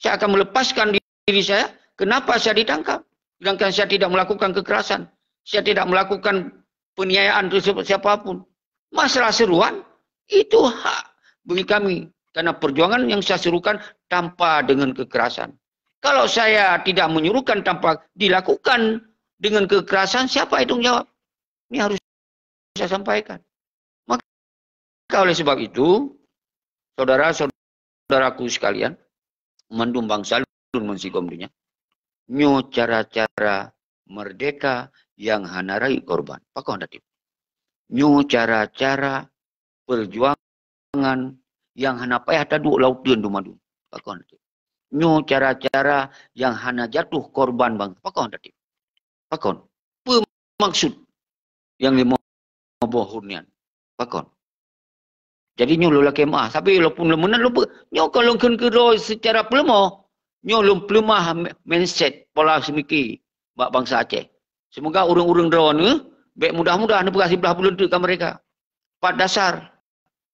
Saya akan melepaskan diri saya. Kenapa saya ditangkap? Sedangkan saya tidak melakukan kekerasan. Saya tidak melakukan penganiayaan terhadap siapa pun. Masalah seruan, itu hak bagi kami. Karena perjuangan yang saya serukan tanpa dengan kekerasan. Kalau saya tidak menyuruhkan tanpa dilakukan dengan kekerasan, siapa yang tanggung jawab? Ini harus saya sampaikan. Maka oleh sebab itu, saudara-saudaraku sekalian, mandum bansa lôn meusigom donya, nyoe cara-cara merdeka yang hana rayeuk korban. Pakon hana tiep? Nyoe cara-cara perjuangan yang hana payah taduek lam uteuen dumadu. Pakon hana tiep? Nyoe cara-cara yang hana jatuh korban bang. Pakon hana tiep? Pakon? Peue maksud nyang lima boh hureuem nyan? Pakon? Jadi nyoe lôn lakée meuah. Tapi walaupun lôn meunan lôn peu-, nyoe kon lôn kheun keudroe seucara peuleumah. Nyoe lôn peuleumah mi-, mindset, pola seumiké bak bansa Aceh. Seumoga ureuëng-ureuëng droeneuh bék mudah-mudah neupeugah siblaih buleuen teuk ka merdeka. Pat dasar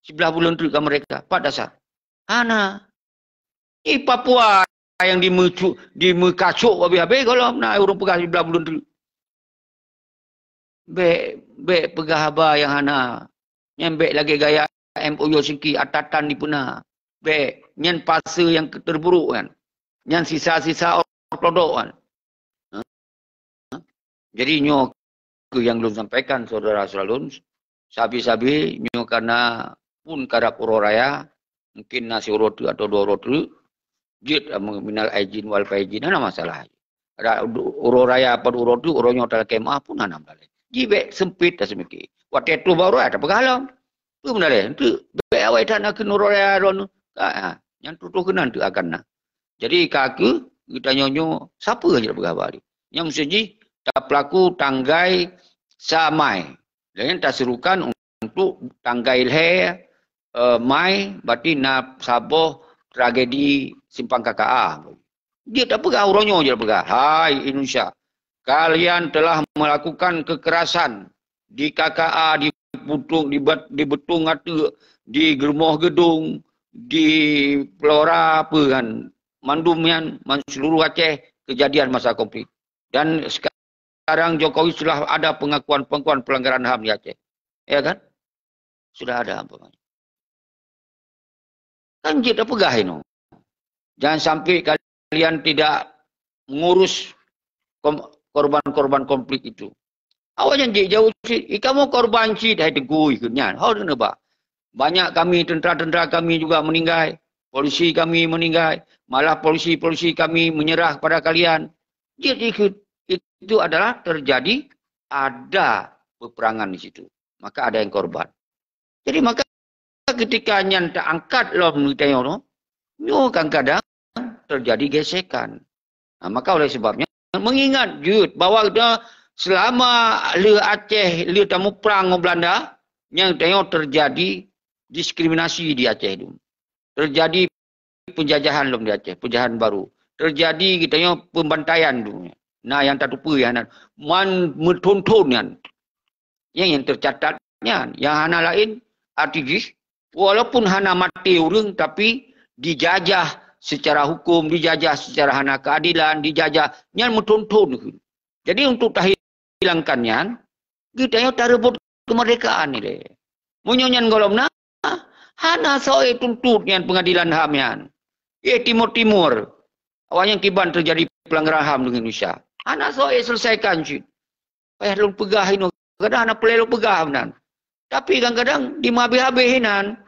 siblaih buleuen teuk ka merdeka? Pat dasar? Hana. Di Papua nyang dimeucu-, dimeukacok habéh-habéh gohlom na ureuëng peugah siblaih buleuen teuk. Bék, bék peugah haba nyang hana. Nyan bék lagée gaya M O U Helsinki, atatan dipeuna. Bék, nyan fase nyang terburuk nyan. Nyan sisa-sisa ortodok nyan. Jadi nyoe keuh nyang lôn sampaikan saudara-saudara lôn, sabe-sabe nyoe kana pun karab uroe raya, mungkin na siuroe teuk atau dua uroe teuk, jeuet minal aidin wal faizin, hana masalah. Ada uroe raya pat uroe teuk, uroe nyoe talakée meuah pun hana masalah. Jibék seumpit taseumiké. Watée troh bak uroe raya tapeugah lom. Peue meunan lé? Enteuk bék awai that na keunoe uroe raya droeneuh. Ah, ah. Nyan tutoh keunan teuk akan na. Jadi ka keuh geutanyoe nyoe sapeue nyang tapeugah bak lé? Nyang meusti jih tapeulaku tanggai sa Mai. Dan nyan taserukan untuk tanggai lhée, eh, Mai, berarti na saboh tragedi Simpang K K A. Jeuet tapeugah, uroe nyoe jeuet tapeugah, "Hai Indonesia, kalian telah melakukan kekerasan di K K A, di Putung, di Bet-, di Betong Ateuk, di Geurumoh Geudong, di Pelora, apa kan, mandum nyan, man-, seluruh Aceh kejadian masa konflik. Dan sekarang Jokowi sudah ada pengakuan-pengakuan pelanggaran HAM di Aceh." Ya kan? Sudah ada, umpamanya. Kan jeuet tapeugah inoe. Jangan sampai kalian tidak mengurus kom-, korban-korban konflik itu. Awaknyan jeuet jaweueb cit, "Ih, kamoe korban cit, hai Teungku," ikheun nyan. Ho neuba. "Banyak kami, tentara-tentara kami juga meninggal, polisi kami meninggal, malah polisi-polisi kami menyerah kepada kalian." Jeuet ikheun, itu adalah terjadi ada peperangan di situ. Maka ada yang korban. Jadi maka ketika nyan taangkat lom geutanyoe, nyoe kadang-kadang terjadi gesekan. Nah, maka oleh sebab nyan, mengingat jeuet bahwa kita selama lheueh Aceh, lheueh tamuprang ngon Belanda, nyan geutanyoe terjadi diskriminasi di Aceh tu. Terjadi penjajahan lom di Aceh, penjajahan baru. Terjadi geutanyoe pembantaian tu. Nah, nyang tateupeue nyan, man meuthon-thon nyan. Nyang, nyang tercatat nyan, nyang hana laén arti jih, walaupun hana maté ureuëng, tapi dijajah secara hukum, dijajah secara hana keadilan, dijajah, nyan meuthon-thon. Jadi untuk tahilangkan nyan, geutanyoe tareubot kemerdekaan ni deh. Meunyoe nyan gohlom na, hana soe tuntot nyan pengadilan HAM nyan. Eh, Timur-Timur, awaknyan kiban terjadi pelanggaran HAM deungon Indonesia. Hana soe selesaikan cit. Payah lôn peugah inoe, kadang hana peureulée lôn peugah meunan. Tapi kadang-kadang dimeuhabéh-habéh inan.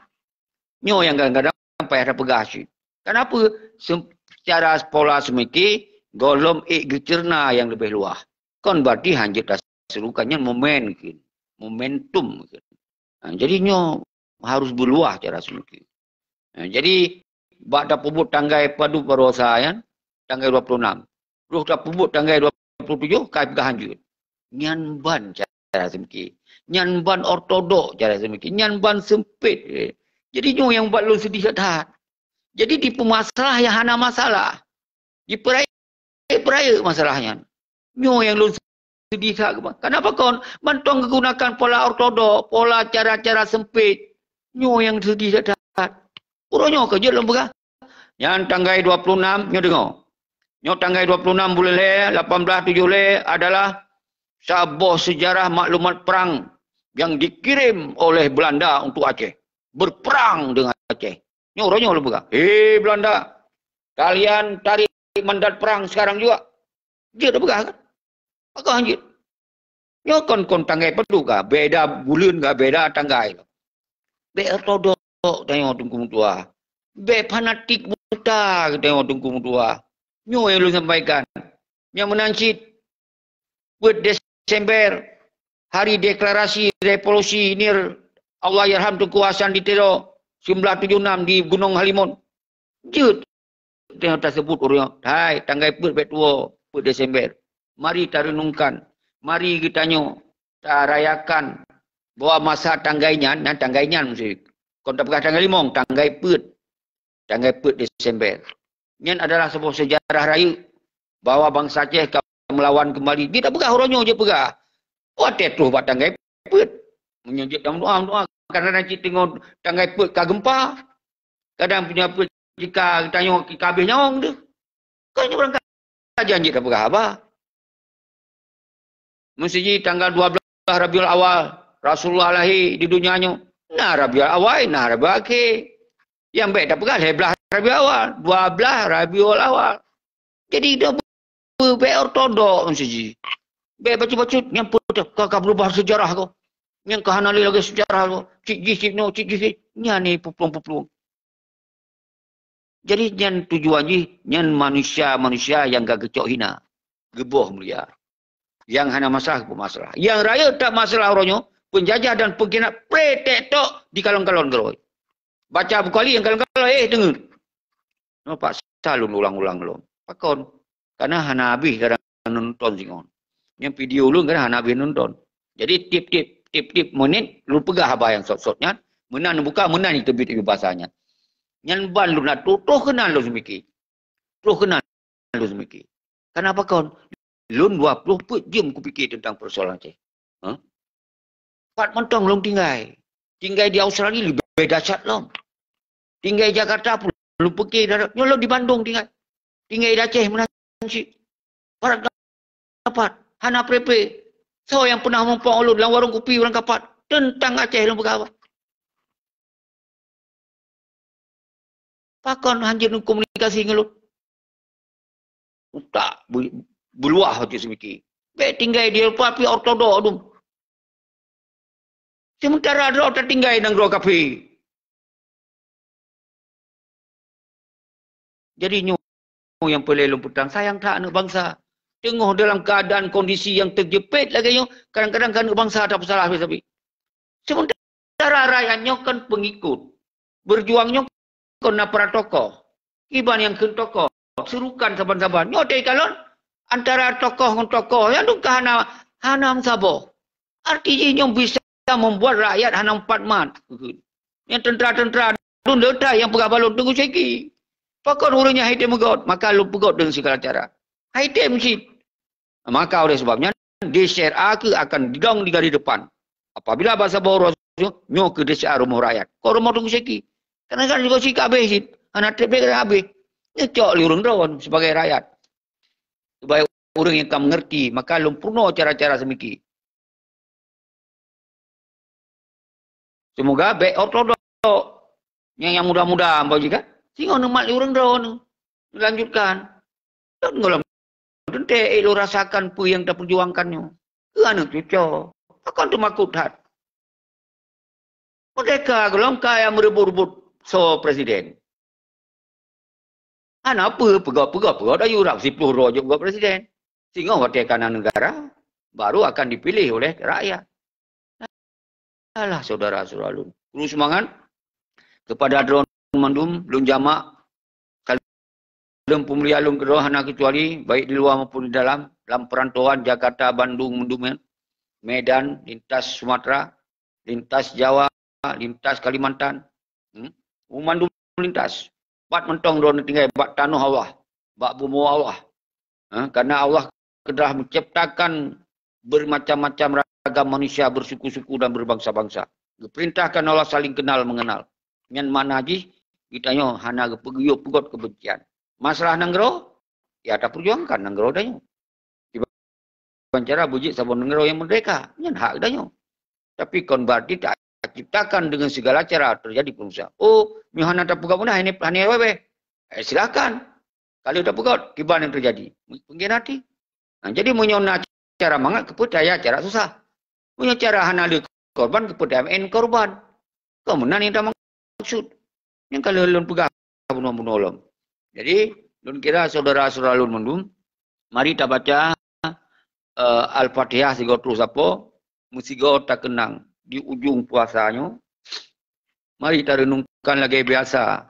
Nyoe nyang kadang-kadang payah tapeugah cit. Kenapa? Sem-, secara pola seumike, gohlom ék geuceurna nyang leubeh luwah. Kon berarti hanjeuet taserukan, nyan momen keuh, momentum keuh. Ha, jadi nyoe harus beuluwah cara seumike. Ha, jadi bak tapeubuet tanggai padub baroesa nyan, tanggai dua puluh enam. Roh tapeubuet tanggai dua puluh tujoh, ka peugah hanjeuet. Nyan ban cara seumike. Nyan ban ortodok cara seumike. Nyan ban seumpet. Jadi nyoe nyang buet lôn seudeh that-that. Jadi dipeumasalah nyang hana masalah. Dipeurayeuk-peurayeuk masalah nyan. Nyoe nyang lôn seudeh that. Kenapa kon? Mantong geugunakan pola ortodok, pola cara-cara seumpet. Nyoe nyang seudeh that-that. Uroe nyoe ka jeuet lôn peugah. Nyan tanggai dua puluh enam, nyoe deungoe. Nyoe tanggai dua puluh enam buleuen lhée, lapan belas tujoh lhée adalah saboh sejarah maklumat perang yang dikirim oleh Belanda untuk Aceh. Berperang dengan Aceh. Nyoe uroe nyoe lôn peugah, "Hei Belanda, kalian tarik mandat perang sekarang juga." Jeuet tapeugah kan? Pakon jeuet? Nyoe kon, kon tanggai padub ka, beda buleuen ka, beda tanggai. Bék ortodok tanyoe Teungku meutuah. Bék fanatik buta tanyoe Teungku meutuah. Nyoe nyang lôn sampaikan. Nyang meunan cit, peuet Desember, hari deklarasi revolusi NIR, Allahyarham Teungku Hasan di Tiro, sembilan tujuh enam di Gunong Halimun. Jeuet tanyoe taseubut ureuëng nyoe, hai, tanggai peuet bék tuwoe, peuet Desember. Mari tareunungkan, mari geutanyoe tarayakan bahwa masa tanggai nyan, nyan tanggai nyan meusti. Kon tapeugah tanggai limong, tanggai peuet. Tanggai peuet Desember. Nyan adalah saboh sejarah rayeuk bahwa bansa Aceh ka meulawan keumbali. Jeuet tapeugah uroe nyoe jeuet peugah. Watée troh bak tanggai peuet. Meunyoe jeuet tameudoá, meudoá. Kadang-kadang cit teungoh tanggai peuet ka geumpa. Kadang punya peuet jika tanyoe ka habéh nyawöng teuh. Kon nyoe barangkajan jeuet tapeugah haba. Meuseuji tanggal dua belas Rabiul Awal, Rasulullah lahé di donya nyoe. Na Rabiul Awal, na Rabiul Akhé. Nyang bék tapeugah lhée blaih Rabiul Awal, dua blaih Rabiul Awal. Jadi, dah be-, bék ortodok meuseuji. Bék bacut-bacut, nyang peuet ka, ka beurubah seujarah ko. Nyang ka hana lé lagée seujarah ko. Cit jih cit nyoe, cit jih cit. Nyan ni peuplueng-peuplueng. Jadi, nyan tujuan jih, nyan manusia-manusia nyang ka geucok hina, geuboh mulia. Nyang hana masalah, geuboh masalah. Nyang rayeuk that masalah uroe nyoe, peunjajah dan peungkhianat pretek tok dikalon-kalon keudroe. Baca buku Ali nyang kalon-kalon, eh, deungon. Nyoe paksa lôn ulang-ulang lom. Pakon? Karena hana habéh kadang nonton singoh. Nyang video ulôn kadang hana habéh nonton. Jadi tiep-tiep, tiep-tiep menit lôn peugah haba nyang sot-sot nyan, meunan buka, meunan teubiet ubit basa nyan. Nyan ban lôn na troh, troh keunan lôn seumike. Troh keunan. lôn seumiki. Kenapa kon? Lôn dua ploh peuet jeuem kupike teuntang peusoalan Aceh. Hah? Pat mantong lôn tinggai. Tinggai di Australia leubeh dahsyat lom. Tinggai Jakarta pun lôn pike darat. Nyoe lôn di Bandung tinggai. Tinggai di Aceh meunan cit. Barat dapat. Hana prepe. Soe nyang peunah muphom lôn lam warong kupi ureueng kapat. Teuntang Aceh lôn peugah. Pakon hanjeuet neukomunikasi ngon lôn? Utak bu-, beuluah hati seumiki. Bèk tinggai di Eropa pih ortodok dum. Sementara droe tatinggai nanggroe kafé. Jadi nyoe nyang peureulèe lôn peutang, sayang that aneuk bansa. Teungoh dalam keuadaan kondisi nyang teujeuet lagèe nyoe, kadang-kadang keu aneuk bansa tapeusalah sabe-sabe. Sementara rakyat nyoe kan pengikut. Berjuang nyoe kon na para tokoh. Kiban nyang kheun tokoh, seurukan saban-saban. Nyoe teukalon antara tokoh ngon tokoh, nyan dum ka hana, hana meusaboh. Arti jih nyoe bisa membuat rakyat hana meupat mat. Nyang teuntara-teuntara dum leutai nyang peugah bak lôn Teungku Syeki. Pakon ureueng nyan han item meugot, maka lôn peugot deungon sigala cara. Han item cit. Maka oleh sebab nyan, D C R A keuh akan didong di garis depan. Apabila bak saboh uroe nyoe keu D C R A rumoh rakyat. Kon rumoh Teungku Syeki. Kadang-kadang Teungku Syeki ka habéh cit. Hana trép lé ka habéh. Neucok lé ureueng droe sebagai rakyat. Supaya ureueng nyang ka mengerti, maka lôn peurunoe cara-cara seumiki. Semoga bèk ortodok. Nyang, nyang muda-muda ambo jih kan. Singoh neumat lé ureueng droeneuh. Neulanjutkan. Lôn gohlom teuntèe, eh, lôn rasakan peue nyang taperjuangkan nyoe. Keu aneuk cucoe. Pakon teumakot that. Merdeka gohlom kaya meureubot-reubot soe presiden. Hana peue, peugöt-peugöt, peugöt ayue rab siploh droe jeuet peugöt presiden. Singoh watèe ka na negara, baru akan dipilih oleh rakyat. Alah, saudara-saudara lôn. Kru seumangat kepada droeneuh mandum, lôn jamak, saleuem peumulia lôn keudroe hana keucuali, baik di luwa maupun di dalam, lam perantauan Jakarta, Bandung, mandum nyan, Medan, lintas Sumatera, lintas Jawa, lintas Kalimantan. Hmm? Mandum lintas. Pat mantong droeneuh tinggai bak tanoh Allah, bak bumoe Allah. Ha, karena Allah kedah menciptakan bermacam-macam ragam manusia, bersuku-suku dan berbangsa-bangsa. Geupeurintahkan Allah saling kenal mengenal. Nyan makna jih, geutanyoe hana geupeuguyôh peugöt keubencian. Masalah nanggroe, ya, taperjuangkan nanggroe tanyoe. Kiban cara beujeuet saboh nanggroe nyang merdeka, nyan hak geutanyoe. Tapi kon berarti taciptakan dengan segala cara terjadi pengusaha. Oh, nyoe hana tapeugöt meunan, hana, hana wabeh. Eh, silakan. Ka lheueh tapeugöt, kiban nyang teujadi. Pengkhianati. Nah, jadi meunyoe na cara mangat, keupeue taya cara susah. Meunyoe cara hana lé korban, keupeue taya meu'en korban. Kon meunan nyang tamaksud. Nyang ka lheueh lôn peugah bunoe-bunoe lom. Jadi, lôn kira syedara-syedara lôn mandum, mari tabaca, eh, Al-Fatihah sigoe troh sapo, meusigoe takeunang di ujong puasa nyoe. Mari tareunungkan lagèe biasa.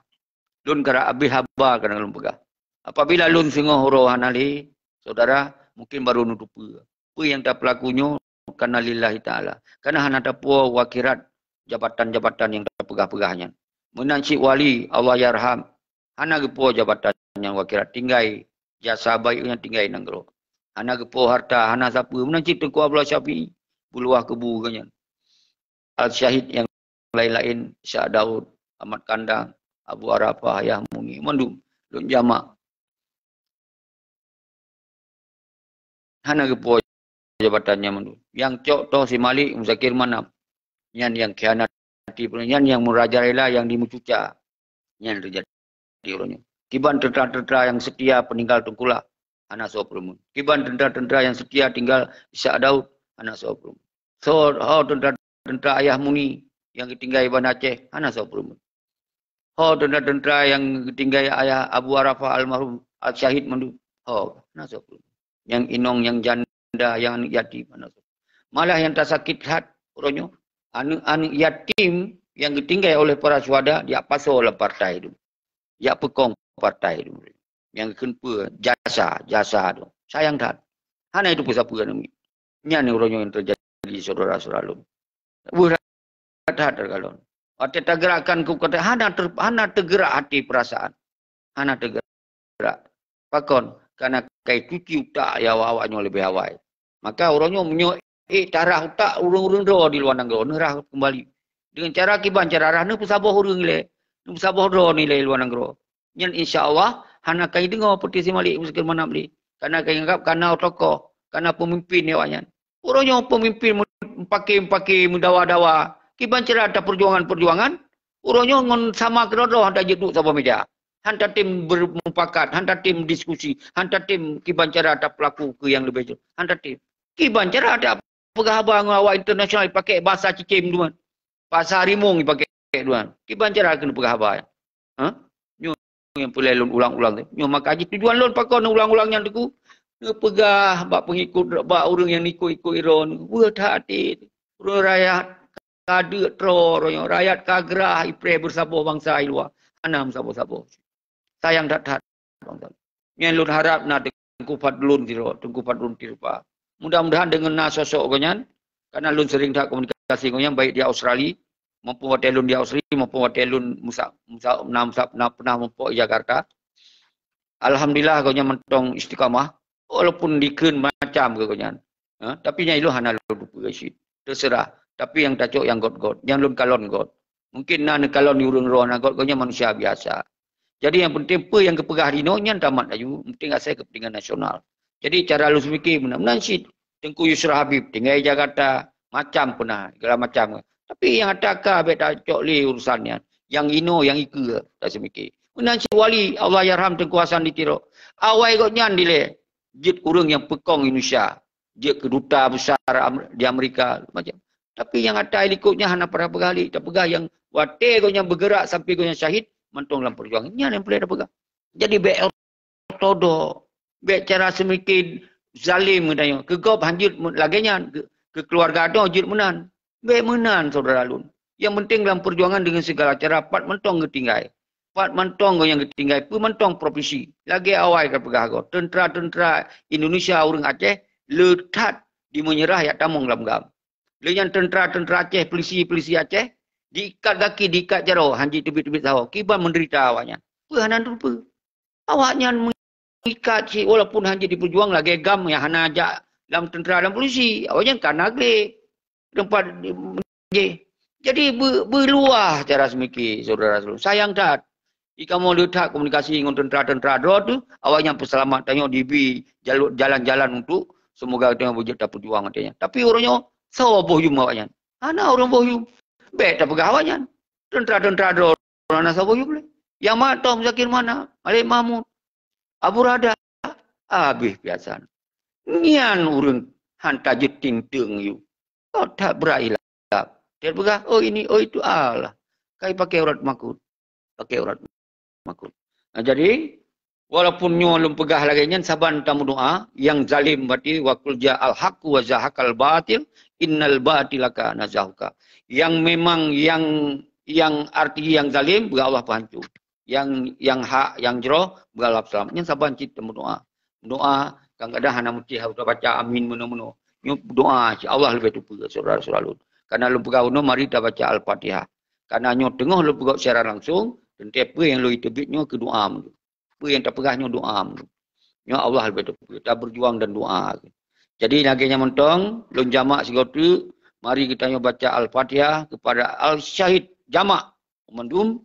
Lôn karap abéh haba keunan lôn peugah. Apabila lôn singoh uroe hana lé, syedara, mungkin barô neuteupeue. Peue nyang tapeulaku nyoe kana lillahi ta'ala. Kana hana tapuwoe u akhirat jabatan-jabatan nyang tapeugah-peugah nyan. Meunan cit wali, Allah yarham, hana geupuwoe jabatan nyan u akhirat, tinggai jasa baik nyan tinggai nanggroe. Hana geupuwoe harta, hana sapeue. Meunan cit Teungku Abdullah Syafi'i, peuluwah kubu geuh nyan. Al-Syahid nyang laén-laén, Syekh Daud, Ahmad Kandang, Abu Arafah, Yahya Muni, mandum lôn jamak. Hana geupuwoe jabatan nyan mandum. Nyang cok toh si Malik Muzakir Manaf. Nyan nyang khianati, nyan nyang meurajalela, nyang dimeucuca. Nyan teujadi uroe nyoe. Kiban teuntara-teuntara nyang seutia peuninggal Teungku Lah, hana soe peureumeun. Kiban teuntara-teuntara nyang seutia tinggai Syekh Daud, hana soe peureumeun. Soe, ho teuntara-teuntara Ayah Muni nyang geutinggai Banda Aceh, hana soe peureumeun. Ho teuntara-teuntara nyang geutinggai Ayah Abu Arafah almarhum, al-syahid mandum. Ho, hana soe peureumeun. Nyang inong, nyang janda, nyang aneuk yatim, hana soe. Malah nyang tasakét that uroe nyoe, aneuk-aneuk yatim nyang geutinggai oleh para syuhada, jak pasoe lam partai tu. Jak peukong partai tu. Nyang geukheun peue, jasa, jasa tu. Sayang that. Hana itu peue sapeue aneuk miet. Nyan uroe nyoe nyang teujadi, syedara-syedara lôn. Weueh that-that teukalon. Watèe tageurakkan keu kata, hana ter-, hana teugerak hati peurasaan. Hana teugerak. Pakon? Karena kai cuci utak ya awak-awak nyoe leubeh awai. Maka uroe nyoe meunyoe ék tarah utak ureuëng-ureuëng droe di luwa nanggroe, neurah keumbali. Deungon cara kiban cara rhah, neupeusaboh ureuëng ilée, neupeusaboh droe nilai luwa nanggroe. Nyan insya Allah hana kai deungoe peuti si Malik Muzakir Manab lé. Karena kai anggap kana tokoh, kana peumimpin awaknyan. Uroe nyoe peumimpin mupake-mupake meudawa-dawa. Kiban cara tapeujuangan-peujuangan, uroe nyoe ngon sama keudroe-droe hana jeuet duek saboh meja. Hana tem bermupakat, hana tem diskusi, hana tem kiban cara tapeulaku keu nyang leubeh jeuet. Hana tem. Kiban cara tapeugah haba ngon awak internasional pake basa cicém duman. Basa rimong pake duman. Kiban cara keuneuk peugah haba. Ha? Nyoe nyang peureulée lôn ulang-ulang. Nyoe maka jih tujuan lôn pakon ulang-ulang nyan teungku. Neupeugah bak pengikut, bak ureuëng nyang ikut-ikut droe, weueh that até. Ureuëng rakyat ka deuk troe uroe nyoe, rakyat ka grah ipreh beusaboh bansa i luwa, hana meusaboh-saboh. Sayang that-that. Nyan lôn harap na Teungku Fadlun sidroe, Teungku Fadlun Tirupa. Mudah-mudahan deungon na sosok gobnyan, karena lôn sering that komunikasi gobnyan baik di Australia, maupun watée lôn di Australia, maupun watée lôn musa, musa, na, musa, na, pernah muphom di Jakarta. Alhamdulillah gobnyan mantong istiqamah, walaupun dikheun macam keu gobnyan. Ha? Tapi nyang ilôn hana lôn tupeue cit. Terserah. Tapi nyang tacok nyang göt-göt, nyang lôn kalon göt. Mungkin na neukalon di ureuëng droe na göt, gobnyan manusia biasa. Jadi nyang penting peue nyang geupeugah di inoe nyan tamat laju, penting asai keupentingan nasional. Jadi cara lôn seumike meunan, meunan cit. Teungku Yusra Habib tinggai Jakarta, macam pernah, segala macam. Tapi nyang ata ka bék tacok lé urusan nyan. Nyang inoe, nyang ikeue, taseumike. Meunan cit wali, Allahyarham Teungku Hasan di Tiro. Awai gobnyan dilée jeuet ureuëng nyang peukong Indonesia, jeuet keu duta besar Am-, di Amerika, macam. Tapi nyang ata likot nyan hana pernah peugah lé, tapeugah nyang watée gobnyan bergerak sampai gobnyan syahid, mantong lam perjuangan. Nyan nyang peureulée tapeugah. Jadi bék ortodoks, bék cara seumike zalim geutanyoe. Keu gob han jeuet lagée nyan, keu, keu keuluwarga droe jeuet meunan. Bék meunan, syedara lôn. Nyang penting lam perjuangan deungon segala cara pat mantong geutinggai. Pat mantong nyang geutinggai, peue mantong propisi. Lagée awai ka peugah gob, teuntra-teuntra Indonesia ureuëng Aceh le that dimeunyerah jak tamong lam GAM. Lé nyan teuntra-teuntra Aceh, peulisi-peulisi Aceh, diikat gaki, diikat jaroe, han jiteubiet-teubiet sahoe. Kiban menderita awaknyan. Peue hana teupeue? Awaknyan meuikat cit, walaupun han jeuet dipeujuang lagée GAM nyang hana jak lam teuntra dan polisi. Awaknyan ka na gleh teumpat jih. Jadi beu-, beuluwah cara seumike, syedara lôn. Sayang that. Di kamoe le that komunikasi ngon teuntra-teuntra droe teuh, awaknyan peuseulamat tanyoe dibi jalur jalan-jalan untuk semoga tanyoe beujeuet tapeujuang watée nyan. Tapi uroe nyoe, soe boh yum awaknyan? Hana ureuëng boh yum. Bék tapeugah awaknyan. Teuntra-teuntra droe hana soe boh yum lé. Nyang mat toh Muzakir Manab, Malik Mahmud, Abu Rada, habéh piasan. Nyan ureuëng han tajeuet ting-teueng yum. Kot that brat ilap. Dia peugah, "Oh ini, oh itu, alah. Kai pakai urat makut." Pakai urat makut. Nah, jadi, walaupun nyoe lôn peugah lagée nyan, saban tameudoá, nyang zalim berarti, "Wa qul ja'al haqqu wa zahaqal batil, innal batila kana zahuqa." Yang memang, yang, yang arti yang zalim, beu Allah peuhancu. Yang, yang hak, yang jroh, beu Allah peuseulamat. Nyan saban cit tameudoá. Doa, kadang-kadang hana meusti harôh tabaca amin meunoe-meunoe. Nyoe doa, insya Allah leubeh teupeue, syedara-syedara lôn. Karena lôn peugah unoe, mari tabaca Al-Fatihah. Karena nyoe teungoh lôn peugah siaran langsung, teuntée peue nyang lôn teubiet nyoe keu doa meunyoe. Peue nyang tapeugah nyoe doa meunyoe. Nyoe Allah leubeh teupeue, tabeujuang dan doa. Jadi lagée nyan mantong, lôn jamak sigoe teuk, mari geutanyoe baca Al-Fatihah kepada Al-Syahid, jamak mandum,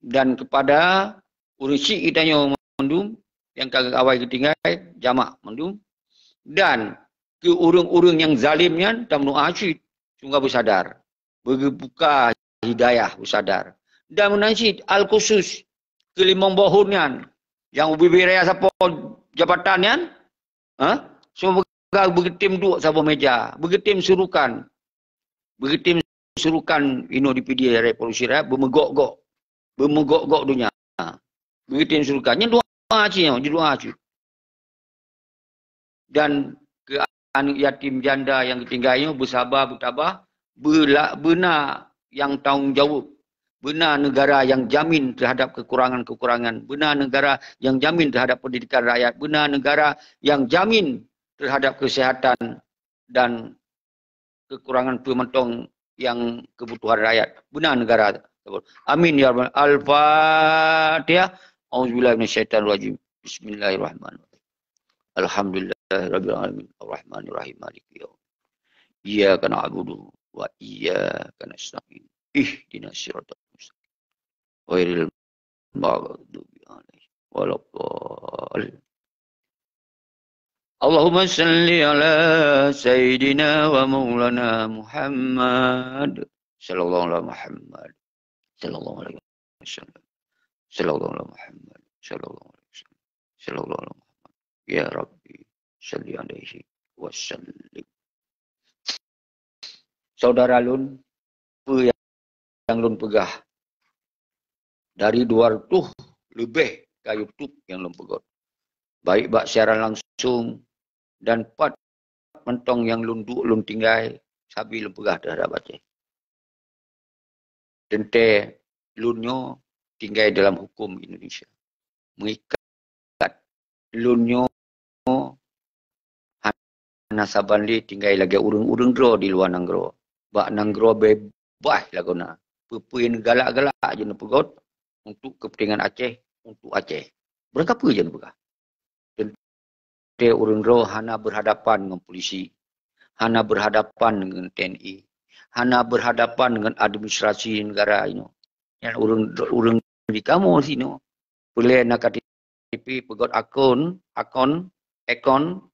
dan kepada ureuëng syik geutanyoe mandum nyang ka awai geutinggai, jamak mandum, dan keu ureuëng-ureuëng nyang zalim nyan tameudoá cit, semoga beusadar, beubuka hidayah, beusadar. Dan meunan cit al-khusus keu limong boh thon nyan, nyang ubé-bé raya sapo jabatan nyan, ha? Semoga beugeutem duek saboh meja, beugeutem surukan, beugeutem surukan inoe di P D I Revolusi Rakyat, beumeugok-gok, beumeugok-gok donya. Beugeutem surukan. Nyan doa cit nyoe, doa cit. Dan keu aneuk yatim janda nyang geutinggai nyoe, beusaba, beutabah, beula-, beuna nyang tanggung jaweueb. Beuna negara nyang jamin teuhadap keukurangan-keukurangan. Beuna negara nyang jamin teuhadap pendidikan rakyat. Beuna negara nyang jamin teuhadap kesehatan dan keukurangan peue mantong nyang keubutuhan rakyat. Beuna negara. Amin ya rabbal. Al-Fatihah. Auzubillahi minasyaitonirrajim. Bismillahirrahmanirrahim. Alhamdulillahirabbil alamin. Arrahmanirrahim. Maliki yaumiddin. Iyyaka na'budu wa iyyaka nasta'in. Ihdinas siratal mustaqim. Ghairil maghdubi alaihim waladdallin. Allahumma salli ala sayyidina wa maulana Muhammad. Sallallahu ala Muhammad. Sallallahu alaihi wasallam. Sallallahu ala Muhammad. Sallallahu alaihi wasallam. Sallallahu ala Muhammad. Ya Rabbi, salli alaihi wasallim. Saudara lôn, peue nyang lôn peugah? Dari dua ratus leubeh ka YouTube nyang lôn peugöt. Baik bak siaran langsung dan pat mantong nyang lôn duek lôn tinggai sabe lôn peugah teuhadap Aceh. Teuntée lôn nyoe tinggai dalam huköm Indonesia. Meuikat lôn nyoe hana saban lé tinggai lagée ureuëng-ureuëng droe di luwa nanggroe. Bak nanggroe beubaih lagoena. Peue-peue nyang galak-galak jeuet neupeugöt untuk kepentingan Aceh, untuk Aceh. Beurangkapeue jeuet neupeugah. Teuntée ureuëng droe hana berhadapan ngon polisi, hana berhadapan ngon T N I, hana berhadapan ngon administrasi negara inoe. Nyan ureuëng, ureuëng di kamoe sinoe. Peureulée na K T P, peugöt akun, akun, akun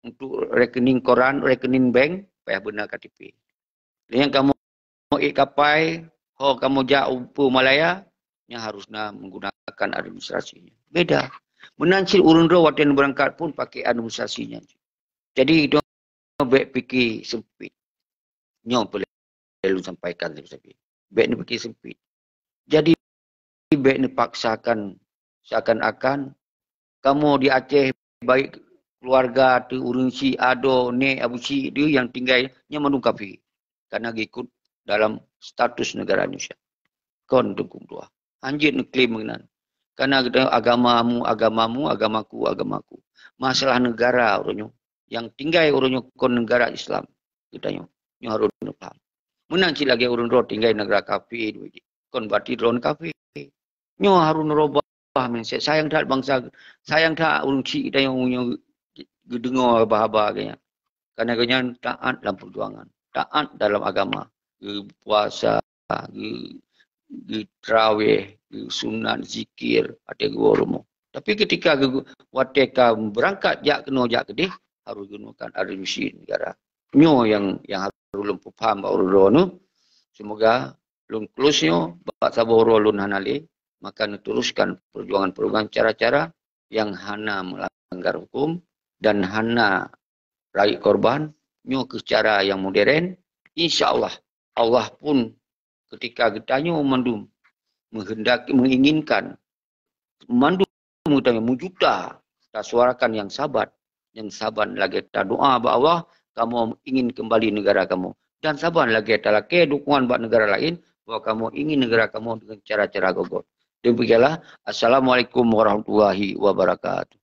untuk rekening koran, rekening bank, payah beuna K T P. Lheueh nyan kamoe ék kapai, ho kamoe jak u Malaya, nyan harus na menggunakan administrasi nyan. Beda. Meunan cit ureuëng droe watée beurangkat pun pakai administrasi nyan. Jadi, nyoe bék pike sempit. Nyoe peureulée lôn sampaikan sabe-sabe. Bék neupike sempit. Jadi, bék neupaksakan seakan-akan kamoe di Aceh, baik keuluwarga teuh, ureuëng chik, adoe, nék, abu chik teuh nyang tinggai, nyan mandum kafé. Karena geukot dalam status negara Indonesia. Kon Teungku meutuah. Hanjeuet neuklaim meunan. Karena geutanyoe agamamu, agamamu, agamaku, agamaku. Masalah negara uroe nyoe. Nyang tinggai uroe nyoe kon negara Islam. Geutanyoe. Nyoe harôh neupaham. Meunan cit lagée ureuëng droe tinggai negara kafé, kon berarti droe kafé. Nyoe harôh neurubah mindset. Sayang that bansa, sayang that ureuëng chik geutanyoe nyoe geudeungoe haba-haba geuh nyan. Karena geuh nyan taát dalam perjuangan, taát dalam agama, geupuasa, geu-, geutraweh, geusunat, zikir, watée geuwoe rumoh. Tapi ketika geu-, watée ka beurangkat jak keunoe jak keudeh, harôh geunoe kan administrasi negara. Nyoe nyang, nyang harôh lôn peupaham bak uroe nyoe. Semoga lôn close nyoe, bak saboh uroe lôn hana lé, maka neuteruskan perjuangan-perjuangan cara-cara nyang hana melanggar hukum dan hana rayeuk korban. Nyoe keuh cara nyang modern. Insya Allah, Allah pun ketika geutanyoe mandum menghendaki, menginginkan mandum geutanyoe meujuta tasuarakan nyang sabat, nyang saban lagée tadoa bak Allah, kamoe ingin kembali negara kamoe. Dan saban lagée talakée dukungan bak negara laén, bahwa kamoe ingin negara kamoe dengan cara-cara gogot. Demikianlah. Assalamualaikum warahmatullahi wabarakatuh.